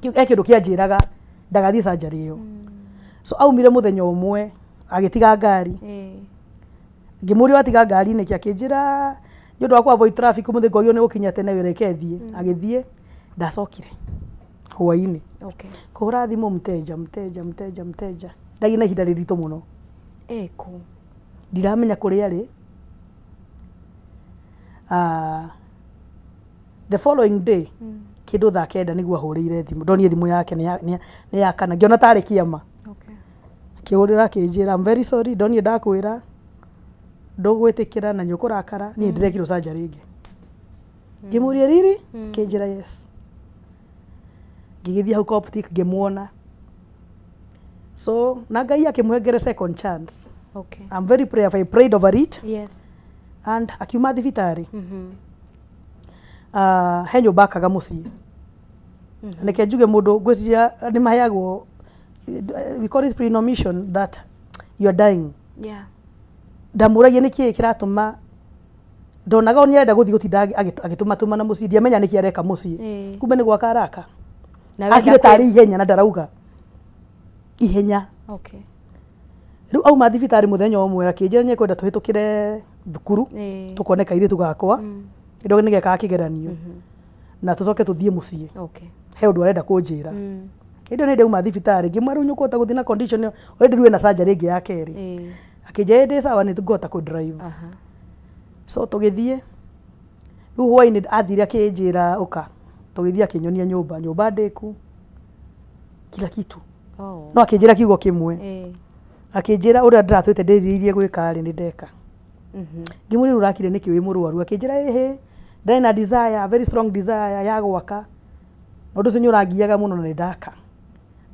he kĩndũ kĩanjĩraga ndagathiĩ surgery ĩyo. So aumire mũthenya ũmwe agĩtiga ngari. Ngĩmũria watiga ngari nĩkĩ, akĩnjĩra nĩ ũndũ wa kũ avoid traffic ũmũthĩ ngogio nĩ gũkinya tene wĩra ĩke thiĩ. Agĩthiĩ ndacokire hwaĩ-inĩ. Kũhũra thimũ mteja mteja mteja mteja. Ndagia na ihinda rĩritũ mũno. Eko. Ndiramenya kũrĩa arĩ. The following day kĩndũ thaa 9 nĩguo ahũrĩire thimũ, ndonire thimũ yake nĩ yakana, ngĩona tarĩ kĩama. Okay. Akĩhũrĩra akĩnjĩra I'm very sorry, ndonire ndakwĩra ndũgwĩtĩkĩra na nĩũkũrakara, niĩ ndĩrekirwo surgery ĩngĩ. Ngĩmũria riri, akĩnjĩra yes. Ngĩgĩthiĩ hau Coptic ngĩmuona. So na Ngai akĩmũhengere second chance. Okay. I'm very prayerful. I prayed over it. Yes. And akiuma thibitarĩ. He nyũmba akaga mũciĩ. Reke njuge mũndũ ngwĩciria nĩ maheagwo, we call it premonition that you are dying. Yeah. Ndamũragia nĩkĩĩ kĩratũma ndonaga o nĩarenda gũthiĩ gũtinda agĩtũmatũma na mũciĩ, ndiamenya nĩkĩ areka mũciĩ. Kumbe nĩ gwaka araka. Akire tarĩ ihenya na ndarauga ihenya. Okay. Rĩu auma thibitarĩ mũthenya ũmwe akĩnjĩra nĩekwenda tũhĩtũkĩre thukuru tũkone kairĩtu gakwa ĩndo nĩgekaga kĩgeranio na tũcoke tũthiĩ mũciĩ. Okay. He ũndũ arenda kũnjĩra. Hĩndĩ ĩyo nĩndauma thibitarĩ ngĩmwĩra rĩu nĩũkũhota gũthiĩ na condition ĩyo already rĩu ena surgery ĩngĩ ya kerĩ. Akĩnjĩra ndĩ sawa nĩ ngũhota kũ drive. So tũgĩthiĩ rĩu hwainĩ athire akĩnjĩra ũka, tũgĩthiĩ akĩnyonia nyũmba, nyũmba ndĩku kila kitu. No akĩnjĩra kiugo kĩmwe. Akĩnjĩra ũrĩa ndĩratwĩte ndĩrirĩirie gwĩka rĩ nĩ ndeka. Ngĩmũria rĩu ũrakire nĩkĩ wĩ mũrwaru, akĩnjĩra ĩhĩ ndarĩ na desire, very strong desire ya gwaka, na ũndũ ũcio nĩ ũrangiaga mũno na nĩ ndaka.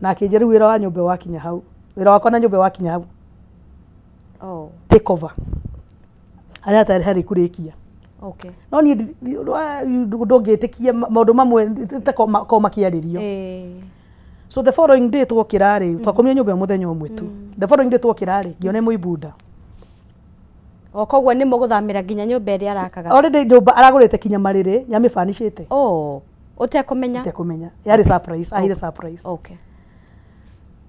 Na akĩnjĩra rĩu wĩra wa nyũmba wakinya hau, wĩra wakwa na nyũmba wakinya hau. Take over. Harĩa hatarĩ harĩ kũrĩkia. Okay. No niĩ ndũngĩtĩkia maũndũ mamwe ta ko makĩarĩrio. So the following day twokĩra rĩ, twakomire nyũmba mũthenya ũmwe tu. The following day twokĩra rĩ, ngĩona mũibunda. O koguo nĩ mũgũthamĩra nginya nyũmba ĩrĩa arakaga. Already nyũmba aragũrĩte kinya marĩrĩ, nĩamĩbanicĩte. Oh, ũtekũmenya? Ũtekũmenya. Yarĩ surprise, ahire surprise. Okay.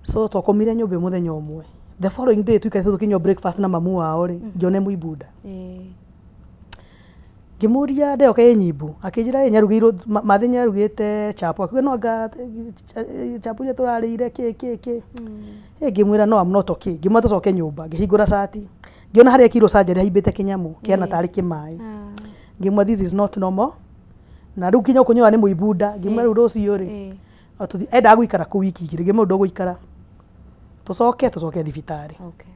So twakomire nyũmba mũthenya ũmwe. The following day tuikarĩte tũkĩnyua breakfast na mamu wao rĩ, ngĩona mũibunda. Ngĩmũria ndeoka ĩ nyimbu, akĩnjĩra ĩ nyarugĩirwo mathĩ nyarugĩte chapo, akiuga no anga chapo iria tũrarĩire kĩ kĩ kĩ. Ngĩmwĩra no I'm not okay. Ngĩmwĩra tũcoke nyũmba, ngĩhingũra cati. Ngĩona harĩa ekirwo surgery haimbĩte kĩnyamũ kĩhana tarĩ kĩmaĩ. Ngĩmwĩra this is not normal. Na rĩu kinya ũkũnyua nĩ mũibunda, ngĩmwĩra rĩu rũciũ rĩ, endaga gũikara kũu wiki igĩrĩ, ngĩmwĩra rĩu ndũgũikara. Tũcoke tũcoke thibitarĩ. Okay.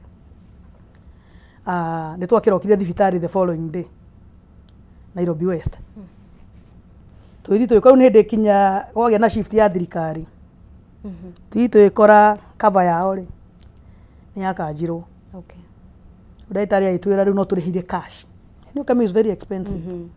Nĩ twakĩrokire thibitarĩ the following day. Nairobi West. Tũgĩthiĩ tũgĩkora rĩu nĩ hĩndĩ kinya kwagĩa na shift ya thirikari. Tũgĩthiĩ tũgĩkora cover yao rĩ nĩ yakanjirwo. Okay. Ndagĩtarĩ agĩtwĩra rĩu no tũrĩhire cash. Nĩ kama is very expensive.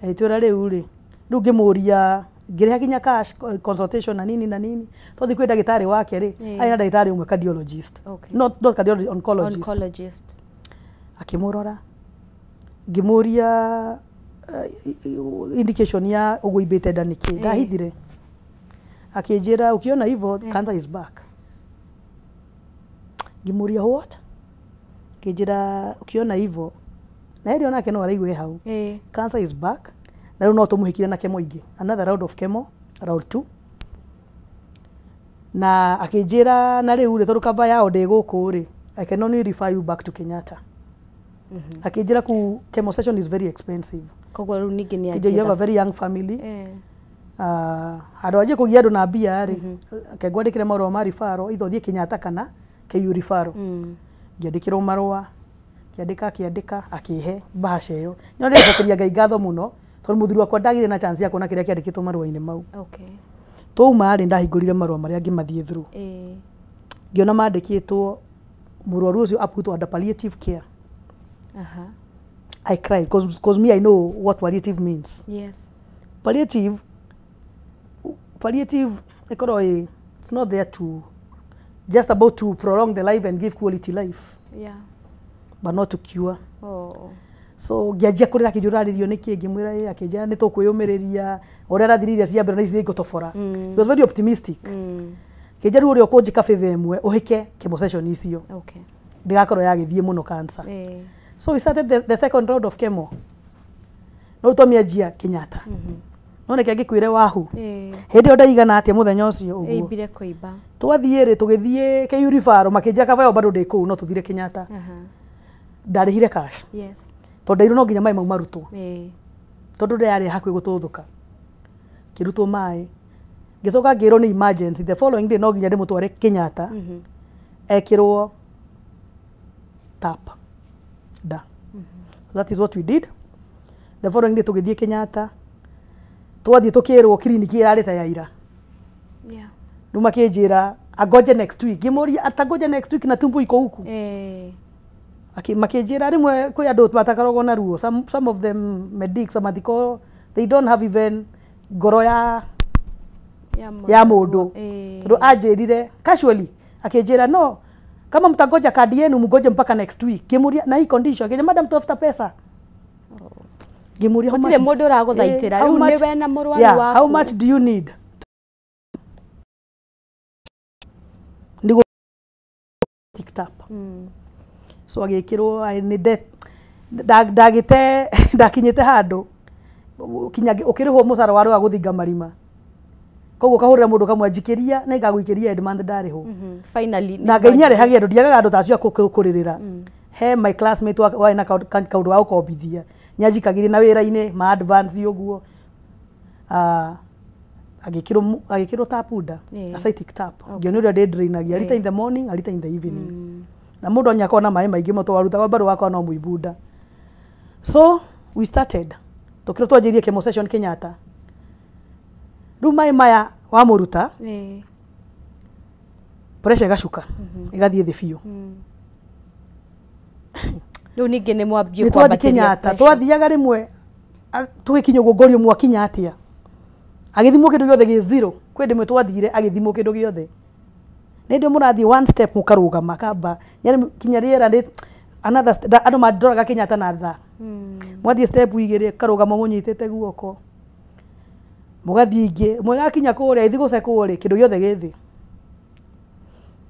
Agĩtwĩra rĩu rĩ, rĩu ngĩmũria ngĩrĩha kinya cash consultation na nini na nini. Twathiĩ kwĩ ndagĩtarĩ wake rĩ, arĩ na ndagĩtarĩ ũmwe cardiologist. Okay. Not cardiologist, oncologist. Oncologist. Akĩmũrora. Ngĩmũria indication ya ũguo imbĩte nda nĩkĩ, ndahithire. Akĩnjĩra ukiona hivyo cancer is back. Ngĩmũria what? Akĩnjĩra ukiona hivyo, na hĩndĩ onake no araigua hau. Cancer is back. Na rĩu no tũmũhĩkire na chemo ingĩ, another round of chemo, round 2. Na akĩnjĩra na rĩu rĩ, tondũ cover yao ndĩ gũkũ rĩ, I can only refer you back to Kenyatta. Akĩnjĩra kũu chemo session is very expensive. Koguo rĩu ningĩ nĩ anjĩra you have a very young family. Handũ anjie kũgia andũ na mbia rĩ, reke ngwandĩkĩre marũa ma referral, either ũthiĩ Kenyatta kana KU referral. Ngĩandĩkĩrwo marũa, ngĩandĩka akĩandĩka akĩhe bahasha ĩyo. No ndĩracokeria Ngai ngatho mũno tondũ mũthuri wakwa ndagĩire na chance ya kuona kĩrĩa kĩandĩkĩtwo marũa-inĩ mau. Okay. Twauma rĩ, ndahingũrire marũa marĩa ngĩmathiĩ through. Ngĩona mandĩkĩtwo mũrwaru ũcio aputwo under palliative care. I cried because me I know what palliative means. Yes. Palliative it's not there to just about to prolong the life and give quality life. Yeah. But not to cure. Oh. So ngĩanjia kũrĩra akĩnjũra nĩkĩ, ngĩmwĩra akĩnjĩra nĩ tũkwĩyũmĩrĩria ũrĩa arathiririe cia mbere na ici nĩngũtobora. He was very optimistic. Kĩnjĩra rĩu ũrĩa ũkũnjĩka favor ĩmwe ũhĩke chemo session icio. Okay. Ndĩgakorwo yagĩthiĩ mũno cancer. So we started the second round of chemo. No twamĩanjia Kenyatta. No nĩkĩ angĩkwĩre wahu. Hĩndĩ ĩyo ndaigana atĩa mũthenya ũcio ũguo. Ĩimbire kũimba. Twathiĩ rĩ tũgĩthiĩ KU referral makĩnjĩra kaba ĩyo bado ndĩ kũu no tũthire Kenyatta. Ndarĩhire cash. Yes. Tondũ ndeirwo no nginya maĩ mau marutwo. Tondũ ndĩarĩ hakuhĩ gũtũthũka. Kĩrutwo maĩ. Ngĩcoka ngĩrwo nĩ emergency the following day no nginya ndĩmũtware Kenyatta. Ekĩrwo tap da. That is what we did. The following day tũgĩthiĩ Kenyatta. Twathiĩ tũkĩrwo kiriniki ĩrarĩ ta ya ira. Yeah. Rĩu makĩnjĩra angoje next week. Ngĩmũria atangoja next week na tumbo iko huku. Makĩnjĩra rĩmwe kwĩ andũ matakoragwo na ruo. Some of them medics mathiko they don't have even ngoro ya mũndũ. Tondũ anjĩrire casually akĩnjĩra no kama mtangoja kadi yenu mgoje mpaka next week. Ngĩmũria na hii condition akĩnjĩra madam tafuta pesa. Ngĩmũria how much mũndũ ũragũthaitĩra rĩu nĩ we na mũrwaru waku. How much do you need? Nĩguo picked up. So agĩkĩrwo ndagĩte ndakinyĩte handũ kinya ũkĩrĩhwo mũcara wa rũa gũthinga marima. Koguo kahũrĩra mũndũ kamwe njikĩria na ngagũikĩria end month ndarĩhwo. Finally na Ngai nĩarehage andũ ndiagaga andũ ta acio a kũrĩrĩra. He my classmate warĩ na kaũndũ ga gũkombithia nĩanjikagĩria na wĩra-inĩ ma advance ũguo. Agĩkĩrwo tap nda, ascitic tap. Ngĩona ũrĩa ndĩ drainagia a liter in the morning, a liter in the evening. Na mũndũ anyakorwo na maĩ maingĩ mũno twarutaga bado wakwa no mũimbu nda. So we started. Tũkĩrwo twanjĩrĩrie chemo session Kenyatta. Rĩu maĩ maya wamũruta pressure ĩgacuka ĩgathiĩ thĩ biũ. Rĩu ningĩ nĩ mwambie kwambatĩria Kenyatta. Twathiaga rĩmwe tũgĩkinya ũguo ngorio mwakinya atĩa. Agĩthimwo kĩndũ gĩothe gĩ zero. Kwĩ rĩmwe twathire agĩthimwo kĩndũ gĩothe. Nĩ hĩndĩ mũrathiĩ one step mũkarũgama kamba yani kinya rĩera nĩ another andũ mandoraga Kenyatta na thaa. Mwathiĩ step igĩrĩ karũgama mũnyitĩte guoko. Mũgathiĩ ingĩ mwĩgakinya kũrĩa ithi gũcekwo rĩ kĩndũ gĩothe gĩ thĩ.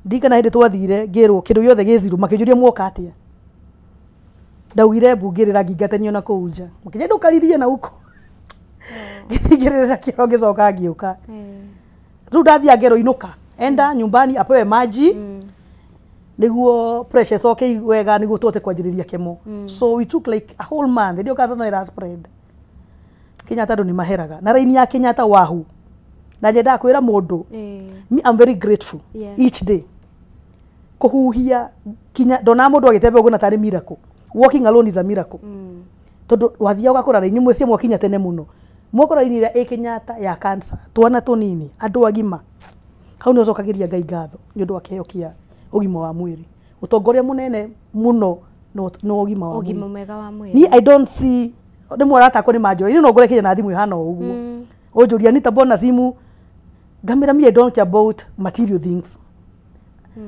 Ndirikana hĩndĩ twathire ngĩrwo kĩndũ gĩothe gĩ zero makĩnjũria mwoka atĩa. Ndaugire mbu ngĩrĩra ngĩingatanio na kũu nja. Makĩnjĩra ndũkaririe na huko. Ngĩrĩra kĩoro ngĩcoka ngĩũka. Rĩu ndathiĩ ngerwo inũka. Enda nyumbani apewe maji nĩguo pressure icoke wega nĩguo tũhote kwanjĩrĩria chemo. So we took like a whole month. Ndio cancer no ĩra spread. Kenyatta andũ nĩ maheraga. Na raini ya Kenyatta wahu. Na nyendaga kwĩra mũndũ me I'm very grateful each day. Kũhuhia kinya ndona mũndũ agĩtembea ũguo na tarĩ miracle. Walking alone is a miracle. Tondũ wathiaga ũgakora raini imwe cia mwakinya tene mũno. Mwakora raini ĩrĩa ĩ Kenyatta ya cancer twana tũnini andũ agima. Hau nĩ ũcokagĩria Ngai ngatho nĩ ũndũ wa kĩheo kĩa ũgima wa mwĩrĩ. Ũtongoria mũnene mũno no ũgima wa mwĩrĩ. Ũgima mwega wa mwĩrĩ. Ni I don't see rĩmwe arata akwa nĩ manjũria no ngore Kenya na thimũ ĩhana o ũguo. Ũnjũria nita mbona simu ngamĩra me I don't care about material things.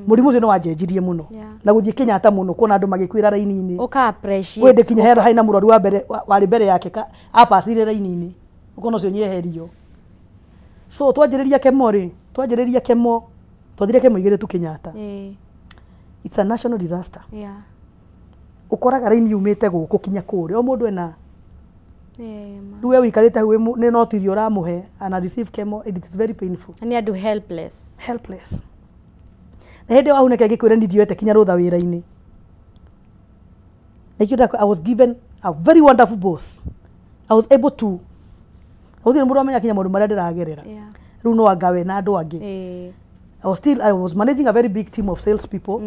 Mũrimũ ũcio nĩ wanjenjirie mũno. Na gũthiĩ Kenyatta mũno kuona andũ magĩkuĩra raini-inĩ. Ũka appreciate. Kwĩ ndĩ kinya hera haina mũrwaru wa mbere warĩ mbere yake apacire raini-inĩ. Ũkona ũcio nĩeherio. So twanjĩrĩria chemo rĩ, twanjĩrĩria chemo, twathire chemo igĩrĩ tu Kenyatta. It's a national disaster. Ũkoraga raini yumĩte gũkũ kinya kũrĩa o mũndũ ena rĩu we wĩikarĩte hau nĩ no irio ũramũhe ana receive chemo and it is very painful. Nĩ andũ helpless. Helpless. Na hĩndĩ ĩyo hau nĩkĩo ngĩkwĩra nĩ ndioete kinya rũtha wĩra-inĩ. Nĩkĩo I was given a very wonderful boss. I was able to gũtirĩ mũndũ amenya kinya maũndũ marĩa ndĩragerera. Rĩu no angawe na andũ angĩ. I was managing a very big team of sales people.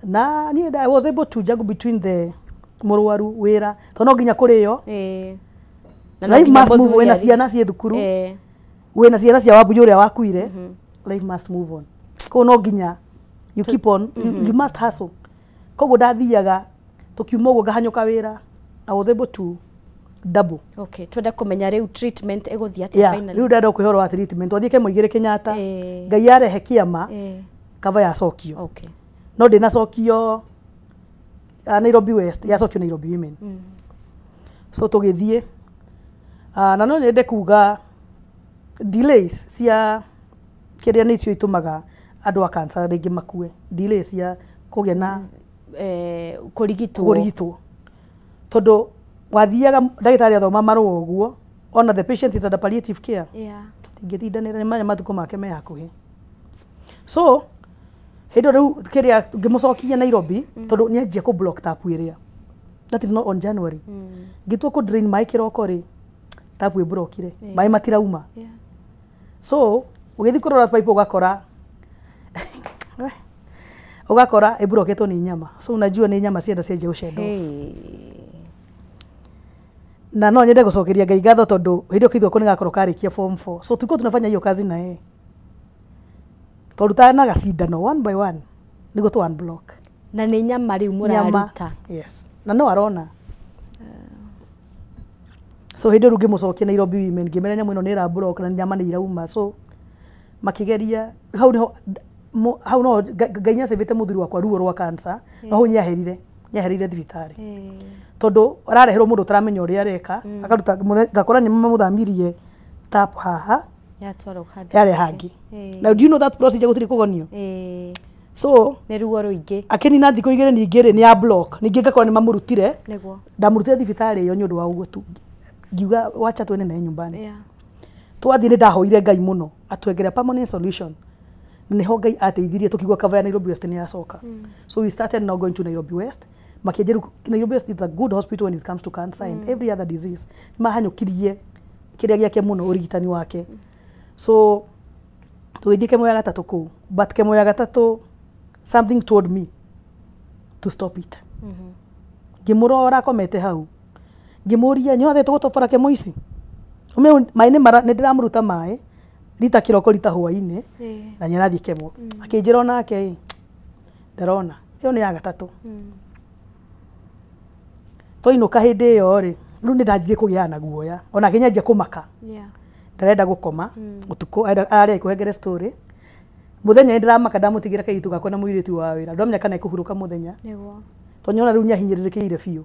Na niĩ I was able to juggle between the mũrwaru wĩra tondũ no nginya kũrĩo. Life must move wĩna ciana ciĩ thukuru. Wĩna ciana cia Wambui ũrĩa wakuire. Life must move on. Koguo no nginya you keep on you must hustle. Koguo ndathiaga tũkiuma ũguo ngahanyũka wĩra. I was able to double. Okay, twenda kũmenya rĩu treatment ĩgũthiĩ atĩa finally. Rĩu ndenda kwĩhoro wa treatment. Twathiĩ chemo igĩrĩ Kenyatta. Ngai arehe kĩama kava yacokio. Okay. No ndĩnacokio Nairobi West, yacokio Nairobi Women. So tũgĩthiĩ na no nyende kuga delays cia kĩrĩa nĩcio itũmaga andũ a cancer rĩngĩ makue. Delays cia kũgĩa na kũrigitwo. Kũrigitwo. Tondũ wathiaga ndagĩtarĩ athoma marũa ũguo Ona the patient is under palliative care. Yeah. Tingĩtindanĩra nĩ manya matukũ make me hakuhĩ. So hĩndĩ rĩu kĩrĩa ngĩmũcokia Nairobi tondũ nĩanjia kũ block tap ĩrĩa. That is not on January. Ngĩtua kũ drain maĩ kĩroko rĩ, tap ĩmbrokire. Maĩ matirauma. Yeah. So ũgĩthiĩ kũrora pipe ũgakora ũgakora ĩmbroketwo nĩ nyama. So unajua nĩ nyama cienda cianjia gũcendo. Hey. Na no nyende gũcokeria Ngai ngatho tondũ hĩndĩ ĩyo kĩithũ nĩ gakorwo karĩkia form 4. So tulikuwa tunafanya hiyo kazi na yeye. Twarutaga na gacindano one by one nĩguo tũ unblock. Na nĩ nyama rĩu mũraruta. Yes. Na no arona. So hĩndĩ ĩyo ngĩmũcokia Nairobi Women ngĩmera nyamũ ĩno nĩ ĩra block na nyama nĩ irauma. So makĩgeria hau nĩho hau no Ngai nĩacĩvĩte mũthuri wakwa ruo rwa cancer no hau nĩaherire thibitarĩ. Tondũ arareherwo mũndũ ũtaramenya ũrĩa areka akaruta ngakora nyama mamũthamirie tap haha yatwarwo handũ yarĩa hangĩ. Now do you know that procedure gũtirĩ kũgonio? So nĩ ruo rũingĩ. Akĩnina thikũ igĩrĩ ningĩ rĩ nĩ ya block ningĩ ngakora nĩ mamũrutire. Nĩguo. Ndamũrutire thibitarĩ ĩyo nĩ ũndũ wa ũguo tu ngiuga wacha twende naye nyumbani. Yeah. Twathiĩ nĩ ndahoire Ngai mũno atwengere permanent solution. Nĩho Ngai ateithirie tũkigua cover ya Nairobi West nĩ yacoka. So we started now going to Nairobi West. Makĩnjĩra Nairobi West is a good hospital when it comes to cancer and every other disease. Mahanyũkirie kĩrĩa gĩake mũno ũrigitani wake. So tũgĩthiĩ kemo ya gatatũ kũu. But kemo ya gatatũ something told me to stop it. Ngĩmũrora akomete hau. Ngĩmũria nyonathĩ tũgũtobora kemo ici. Maĩ nĩ ndĩramũruta maĩ rita kĩroko rita hwaĩ-inĩ na nĩarathiĩ kemo. Akĩnjĩra onake ĩ ndarona ĩyo nĩ ya gatatũ. Twainũka hĩndĩ ĩyo rĩ rĩu nĩ ndanjirie kũgĩa na guoya onake nĩanjia kũmaka. Ndarenda gũkoma ũtukũ ararĩa ikũhengere story. Mũthenya nĩ ndĩramaka ndamũtigĩra kairĩtu gakwa na mũirĩtu wa wĩra ndamenya kana ekũhurũka mũthenya. Nĩguo. Tondũ nĩona rĩu nĩahinyĩrĩrĩkĩire biũ.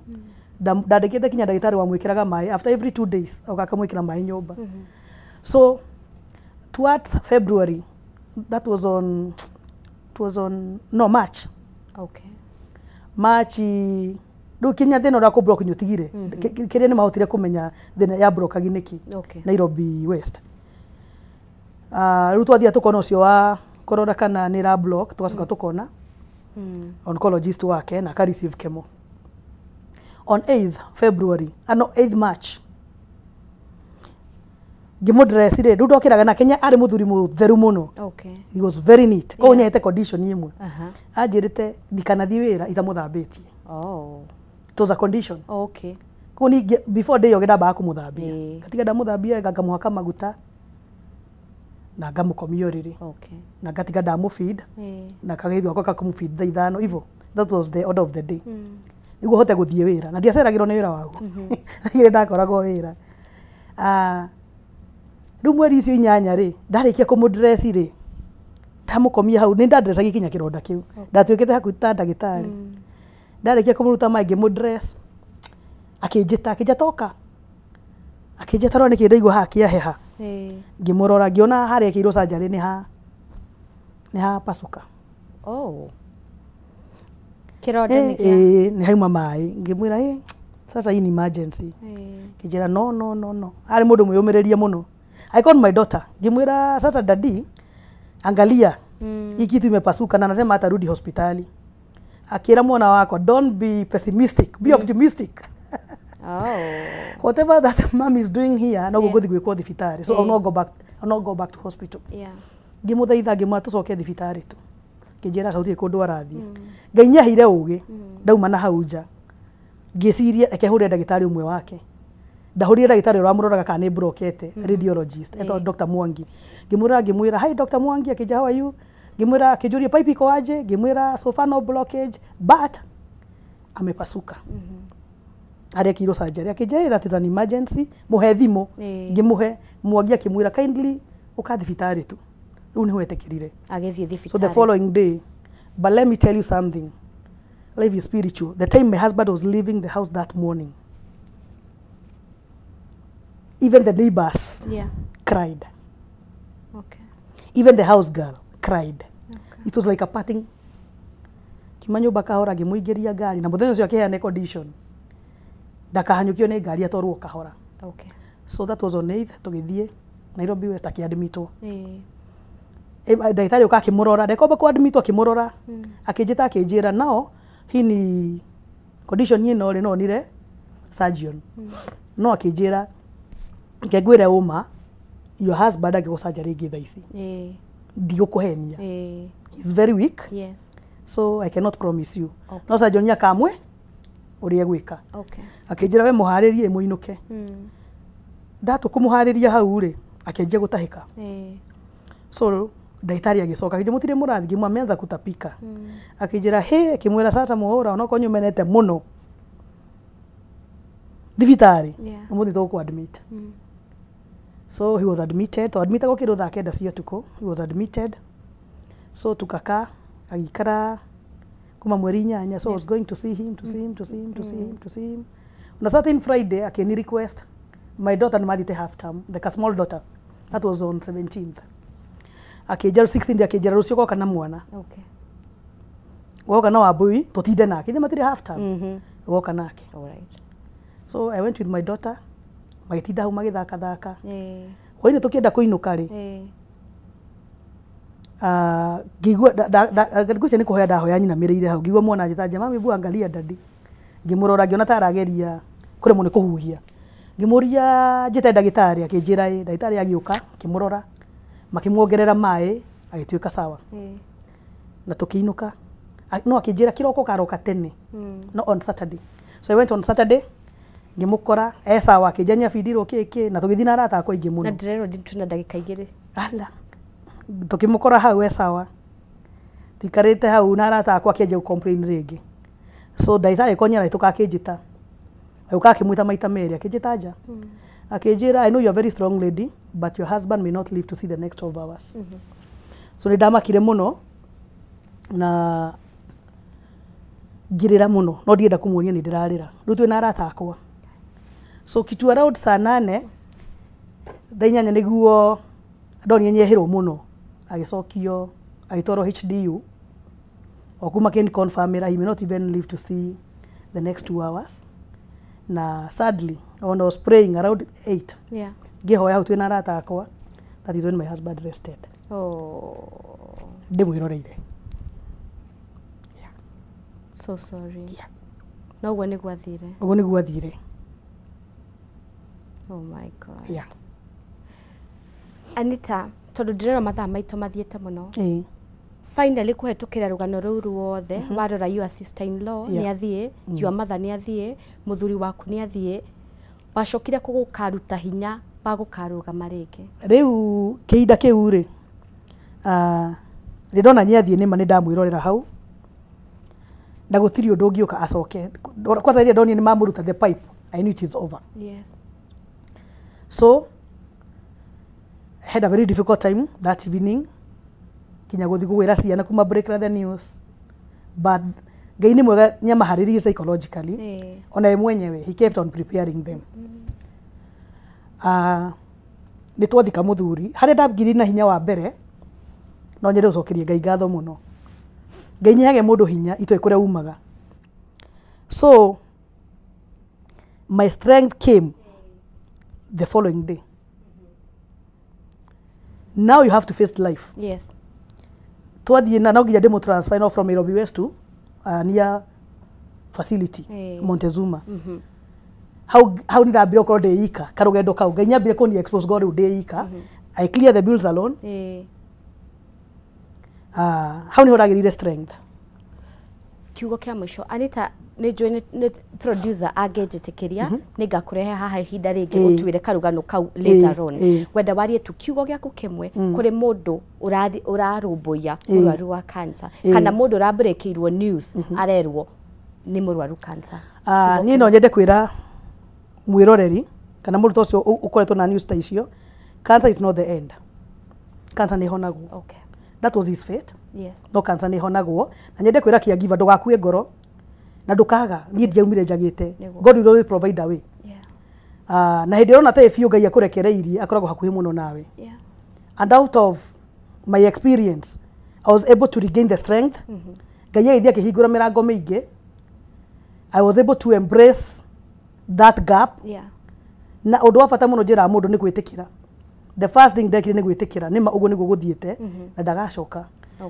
Ndandĩkĩte kinya ndagĩtarĩ wamwĩkĩraga maĩ after every 2 days oka akamwĩkĩra maĩ nyũmba. So towards February that was on it was on no March. Okay. March rĩu kinya thĩna ũrĩa kũ block nĩ ũtigire. Kĩrĩa nĩ mahotire kũmenya thĩna ya blockagi nĩkĩ. Okay. Nairobi West. Rĩu twathiĩ tũkona ũcio wa kũrora kana nĩ ra block tũgacoka tũkona oncologist wake na aka receive chemo. On 8th February, no 8th March. Ngĩmũdress rĩ, rĩu ndokĩraga na Kenya arĩ mũthuri mũtheru mũno. Okay. He was very neat. Koguo nĩahete condition ĩmwe. Anjĩrĩte ndikanathiĩ wĩra itamũthambĩtie. Oh. It was a condition. Okay. Koguo ningĩ before ndĩyoge ndambaga kũmũthambia. Ngatiga ndamũthambia ngamũhaka maguta na ngamũkomia ũrĩrĩ. Okay. Na ngatiga ndamũfeed na kagĩthĩ gakwa gakamũfeed thaa ithano ivo. That was the order of the day. Nĩguo hote gũthiĩ wĩra na ndiaceragĩrwo nĩ wĩra waguo. Nĩ ndakoragwo wĩra. Rĩu mweri icio inyanya rĩ ndarĩkia kũmũdress rĩ ndamũkomia hau nĩ ndadressagia kinya kĩronda kĩu. Ndatuĩkĩte hakuhĩ ta ndagĩtarĩ. Ndarĩkia kũmũruta maĩ ngĩmũdress akĩnjĩta akĩnjĩta toka. Akĩnjĩta rora nĩkĩ ndaigua haha kĩaheha. Ngĩmũrora ngĩona harĩa ekĩirwo surgery nĩ ha pasuka. Oh. Kĩronda nĩ kĩa nĩ hauma maĩ ngĩmwĩra sasa hii ni emergency. Ngĩnjĩra no no no no. Arĩ mũndũ mwĩyũmĩrĩrie mũno. I called my daughter ngĩmwĩra sasa daddy angalia hii kitu imepasuka na anasema atarudi hospitali. Akĩra mwana wakwa don't be pessimistic, be optimistic. Oh. Whatever that mom is doing here no gũgũthiĩ gwĩkwo thibitarĩ. So I'll not go back, I'll not go back to hospital. Yeah. Ngĩmũthaitha ngĩmwĩra tũcoke thibitarĩ tu. Ngĩnjĩra aca gũtirĩ kũndũ arathiĩ. Ngai nĩaheire ũgĩ ndauma na hau nja. Ngĩciria reke hũre ndagĩtarĩ ũmwe wake. Ndahũrire ndagĩtarĩ ũrĩa wamũroraga kana nĩ brokete radiologist etagwo Dr. Mwangi. Ngĩmũrora ngĩmwĩra hi Dr. Mwangi akĩnjĩra how are you? Ngĩmwĩra akĩnjũria pipe iko aje? Ngĩmwĩra so far no blockage but amepasuka. Arekirwo surgery akĩnjĩra that is an emergency mũhe thimũ. Ngĩmũhe Mwangi akĩmwĩra kindly ũka thibitarĩ tu. Rĩu nĩho etĩkĩrire. Agĩthiĩ thibitarĩ. So the following day, but let me tell you something. Life is spiritual. The time my husband was leaving the house that morning, even the neighbors cried. Okay. Even the house girl cried. Okay. It was like a parting. Kiuma nyũmba kahora ngĩmũingĩria ngari na mũthenya ũcio akĩheana condition. Ndakahanyũkio nĩ ngari atwarwo kahora. Okay. So that was on 8th tũgĩthiĩ Nairobi West akĩadmitwo. Ndagĩtarĩ ũka akĩmũrora, ndekomba kũadmitwo akĩmũrora. Akĩnjĩta akĩnjĩra nao hii ni condition ĩno rĩ no nire surgeon. No akĩnjĩra reke ngwĩre ũma your husband angĩgũ surgery ĩngĩ thaa ici. Ndigũkũhenia. He's very weak. Yes. So I cannot promise you. Okay. No surgeon nĩakamwe ũrĩa egwĩka. Okay. Akĩnjĩra we mũharĩrie mũinũke. Ndatũ kũmũharĩria hau rĩ akĩanjia gũtahĩka. So ndagĩtarĩ agĩcoka akĩnjĩra mũtirĩ mũrathiĩ ngĩmwĩra ameanza kutapika. Akĩnjĩra hĩ akĩmwĩra sasa mũhũra onokorwo nyumenete mũno thibitarĩ ũmũthĩ tũgũkũ admit. So he was admitted. To admitagwo kĩndũ thaa 9 cia ũtukũ. He was admitted. So tukakaa agĩikara kuma mweri 8. So I was going to see him, to see him, to see him, to see him, to see him. On a certain Friday akĩni request my daughter nĩmathiĩte half term, the small daughter. That was on 17th. Akĩnjĩra 16th akĩnjĩra rũciũ goka na mwana. Okay. Goka na Wambui tũtinde nake. Ithe matirĩ half term. Goka nake. All right. So I went with my daughter. Magĩtinda hau magĩthakathaka. Hwainĩ tũkĩenda kũinũka rĩ. Ngĩigua ngwĩciria nĩ kũhoya ndahoya nyinamĩrĩire hau ngĩigua mwana anjĩta nja mami bu angalia daddy. Ngĩmũrora ngĩona ta arageria kũremwo nĩ kũhuhia. Ngĩmũria njĩte ndagĩtarĩ akĩnjĩra ĩ ndagĩtarĩ agĩũka akĩmũrora makĩmuongerera maĩ agĩtuĩka sawa. Na tũkĩinũka no akĩnjĩra kĩroko karoka tene no on Saturday. So I went on Saturday ngĩmũkora e sawa akĩnjia nĩabindirwo kĩkĩ na tũgĩthiĩ na arata akwa aingĩ mũno. Na ndĩrerwo twĩna ndagĩka 2. Ala tũkĩmũkora hau e sawa tuikarĩte hau na arata akwa akĩanjia gũ-complain rĩngĩ. So ndagĩtarĩ konya arahĩtũka akĩnjĩta agĩũka akĩmwĩta maita merĩ akĩnjĩta nja. Akĩnjĩra I know you are a very strong lady but your husband may not live to see the next 12 hours. So nĩndamakire mũno na ngĩrĩra mũno no ndienda kũmuonia nĩ ndĩrarĩra rĩu twĩna arata akwa. So kitu around saa 8 thaa 8 nĩguo ndonire nĩehĩrwo mũno agĩcokio agĩtwarwo HDU o kuma kĩni confirmĩra he may not even live to see the next 2 hours. Na sadly when I was praying around 8 ngĩhoya hau twĩna arata akwa that is when my husband rested. Oh. Ndĩmwĩroreire. So sorry. Yeah. No ũguo nĩguo athire. Ũguo nĩguo athire. Oh my God. Yeah. Anita, tondũ ndĩrerwo mathaa maitũ mathiĩte mũno. Finally kũhetũkĩra rũgano rũu ruothe warora your sister in law nĩ athiĩ, your mother nĩ athiĩ, mũthuri waku nĩ athiĩ, wacokire kũgũkaruta hinya wa gũkarũgama rĩngĩ. Rĩu kĩhinda kĩu rĩ nĩ ndona nĩ athiĩ nĩma nĩ ndamwĩrorera hau na gũtirĩ ũndũ ũngĩũka acoke. Kwanza rĩrĩa ndonire nĩ mamũruta the pipe I knew it is over. Yes. So I had a very difficult time that evening kinya gũthiĩ kũgwĩra ciana kuma break the news but Ngai nĩ mwega nĩamaharĩrĩirie psychologically. Ona ye mwenyewe he kept on preparing them. Nĩ twathika mũthuri harĩa ndangiri na hinya wa mbere no nyende gũcokeria Ngai ngatho mũno. Ngai nĩahege mũndũ hinya itoĩ kũrĩa umaga. So my strength came the following day. Now you have to face life. Yes. Twathiĩ na no nginya ndĩmũ transfer no from Nairobi West to near facility Montezuma. How nĩ ndambire gũkorwo ndĩ ika karũgendo kau Ngai nyambire kũni expose go rĩu ndĩ ika. I clear the bills alone. Hau nĩho ndagĩrire strength. Kiugo kĩa mũico Anita nĩ njũĩ nĩ producer angĩnjĩtĩkĩria nĩ ngakũrehe haha ihinda rĩngĩ ũtuĩre karũgano kau later on. Ngwenda warie tu kiugo gĩaku kĩmwe kũrĩ mũndũ ũrarũmbũiya mũrwaru wa cancer kana mũndũ ũrabreakĩirwo news arerwo nĩ mũrwaru cancer. Niĩ no nyende kwĩra mwĩroreri kana mũndũ ta ũcio ũkoretwo na news ta icio cancer is not the end. Cancer nĩ ĩhonagwo. Okay. That was his fate. Yes. No cancer nĩ ĩhonagwo na nyende kwĩra caregiver ndũgakue ngoro na ndũkaga niĩ ndiaumire njagĩte. God will always provide a way. Na hĩndĩ ĩrona ta biũ Ngai akũrekereirie akoragwo hakuhĩ mũno nawe. And out of my experience I was able to regain the strength. Ngai agĩthiĩ akĩhingũra mĩrango mĩingĩ. I was able to embrace that gap. Yeah. Na ũndũ wa bata mũno njĩraga mũndũ nĩ gwĩtĩkĩra. The first thing ndekire nĩ gwĩtĩkĩra nĩma ũguo nĩguo gũthiĩte na ndagacoka.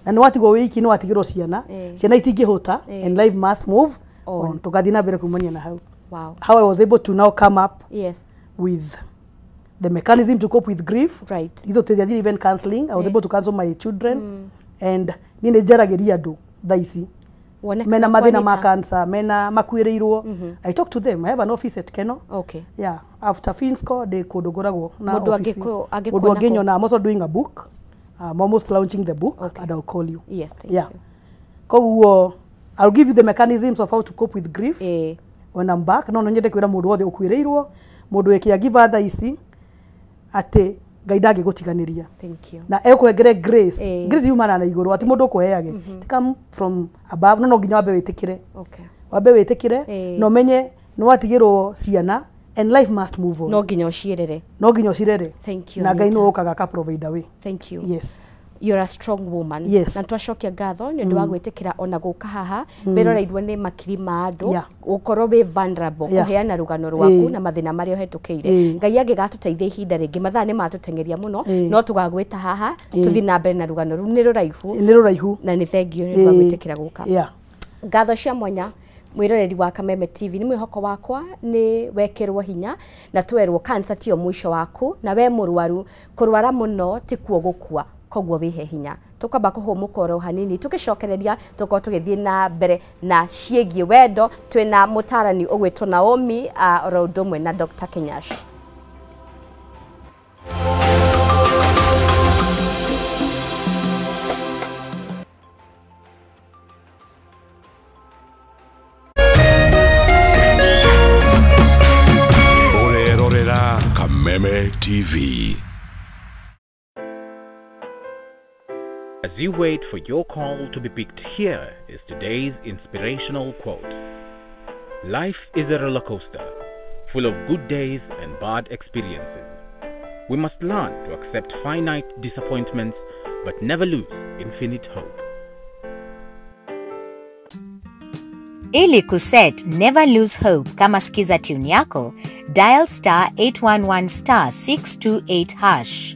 Na nĩ watigwo wiki nĩ watigĩrwo ciana, ciana itingĩhũta, and life must move on. Tũgathiĩ na mbere kumania na hau. Wow. How I was able to now come up yes with the mechanism to cope with grief. Right. Itho tũthiathire even counseling. I was able to counsel my children. And niĩ nĩ njaragĩria andũ thaa ici mena mathĩna ma cancer, mena makuĩrĩirwo. I talk to them. I have an office at Keno. Okay. Yeah, after Finsco ndĩ kũndũ ngoragwo na office. Mũndũ angĩnyona. I'm also doing a book. I'm almost launching the book. Okay. And I'll call you. Yes, thank you. Koguo I'll give you the mechanisms of how to cope with grief. When I'm back, no nyende kwĩra mũndũ wothe ũkuĩrĩirwo, mũndũ wĩ caregiver thaa ici, atĩ Ngai ndangĩgũtiganĩria. Thank you. Na ekũhengere grace. Grace yumana na igũrũ, ati mũndũ ũkũheage. Ti come from above, no nginya wambe wĩtĩkĩre. Okay. Wambe wĩtĩkĩre, na ũmenye nĩ watigĩrwo ciana, and life must move on. No nginya ũcirere. No nginya ũcirere. Thank you. Na Ngai nĩwe ũkaga aka provide a way. Thank you. Yes. You're a strong woman. Yes. Na twacokia ngatho nĩ ũndũ wa gwĩtĩkĩra ona gũka haha wĩroreirwo nĩ makiri ma andũ gũkorwo wĩ vulnerable kũheana rũgano rwaku na mathĩna marĩa ũhetũkĩire. Ngai angĩgatũteithia ihinda rĩngĩ, mathaa nĩ matũteng'eria mũno, no tũgagwĩta haha tũthiĩ na mbere na rũgano rũu. Nĩ rũraihu. Nĩ rũraihu. Na nĩ thengiũ nĩ ũndũ wa gwĩtĩkĩra gũka. Ngatho cia mwanya mwiroreri wa Kameme TV, nĩ mwĩhoko wakwa nĩ wekĩrwo hinya na twerwo cancer tiyo mũico waku, na we mũrwaru kũrwara mũno tikuo gũkua, koguo wĩhe hinya. Tũkwamba kũhũmũka oro hanini, tũgĩcokereria tũkorwo tũgĩthiĩ na mbere na ciĩgiĩ wendo twĩna mũtarani ũgwĩtwo Naomi oro ũndũ ũmwe na Dr. Kenyash. Ũrerorera Kameme TV. As you wait for your call to be picked, here is today's inspirational quote. Life is a roller coaster, full of good days and bad experiences. We must learn to accept finite disappointments, but never lose infinite hope. Ili kuset Never Lose Hope kama skiza tune yako, dial star 811 star 628 hash.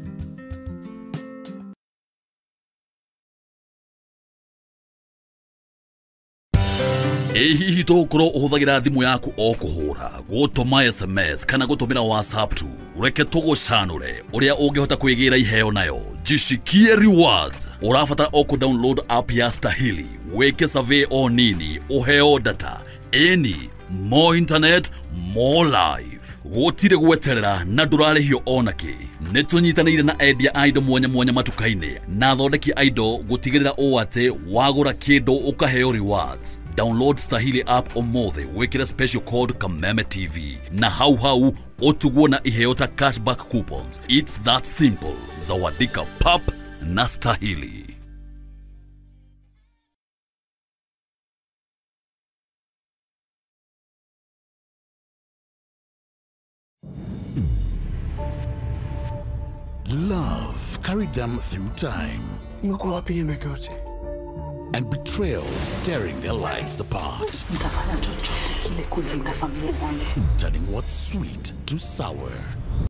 Ĩ hihi tũgũkorwo ũhũthagĩra thimũ yaku o kũhũra, gũtũma SMS kana gũtũmĩra WhatsApp tu? Reke tũgũcanũre ũrĩa ũngĩhota kwĩgĩra iheo nayo. Jishikie rewards. Ũrabatara o kũ download app ya Stahili, wĩke survey o nini, ũheo data. Ĩni, more internet, more life. Gũtirĩ gweterera na ndũrarĩhio onakĩ. Nĩ tũnyitanĩire na endia a indo mwanya mwanya matuka-inĩ na athondeki a indo gũtigĩrĩra ũũ atĩ wagũra kĩndũ ũkaheo rewards. Download Stahili app ũmũthĩ, wĩkĩre special code Kameme TV na hau hau ũtugwo na iheo ta cashback coupons. It's that simple. Zawadika pap na Stahili. Love carried them through time. And betrayals tearing their lives apart. Turning what's sweet to sour.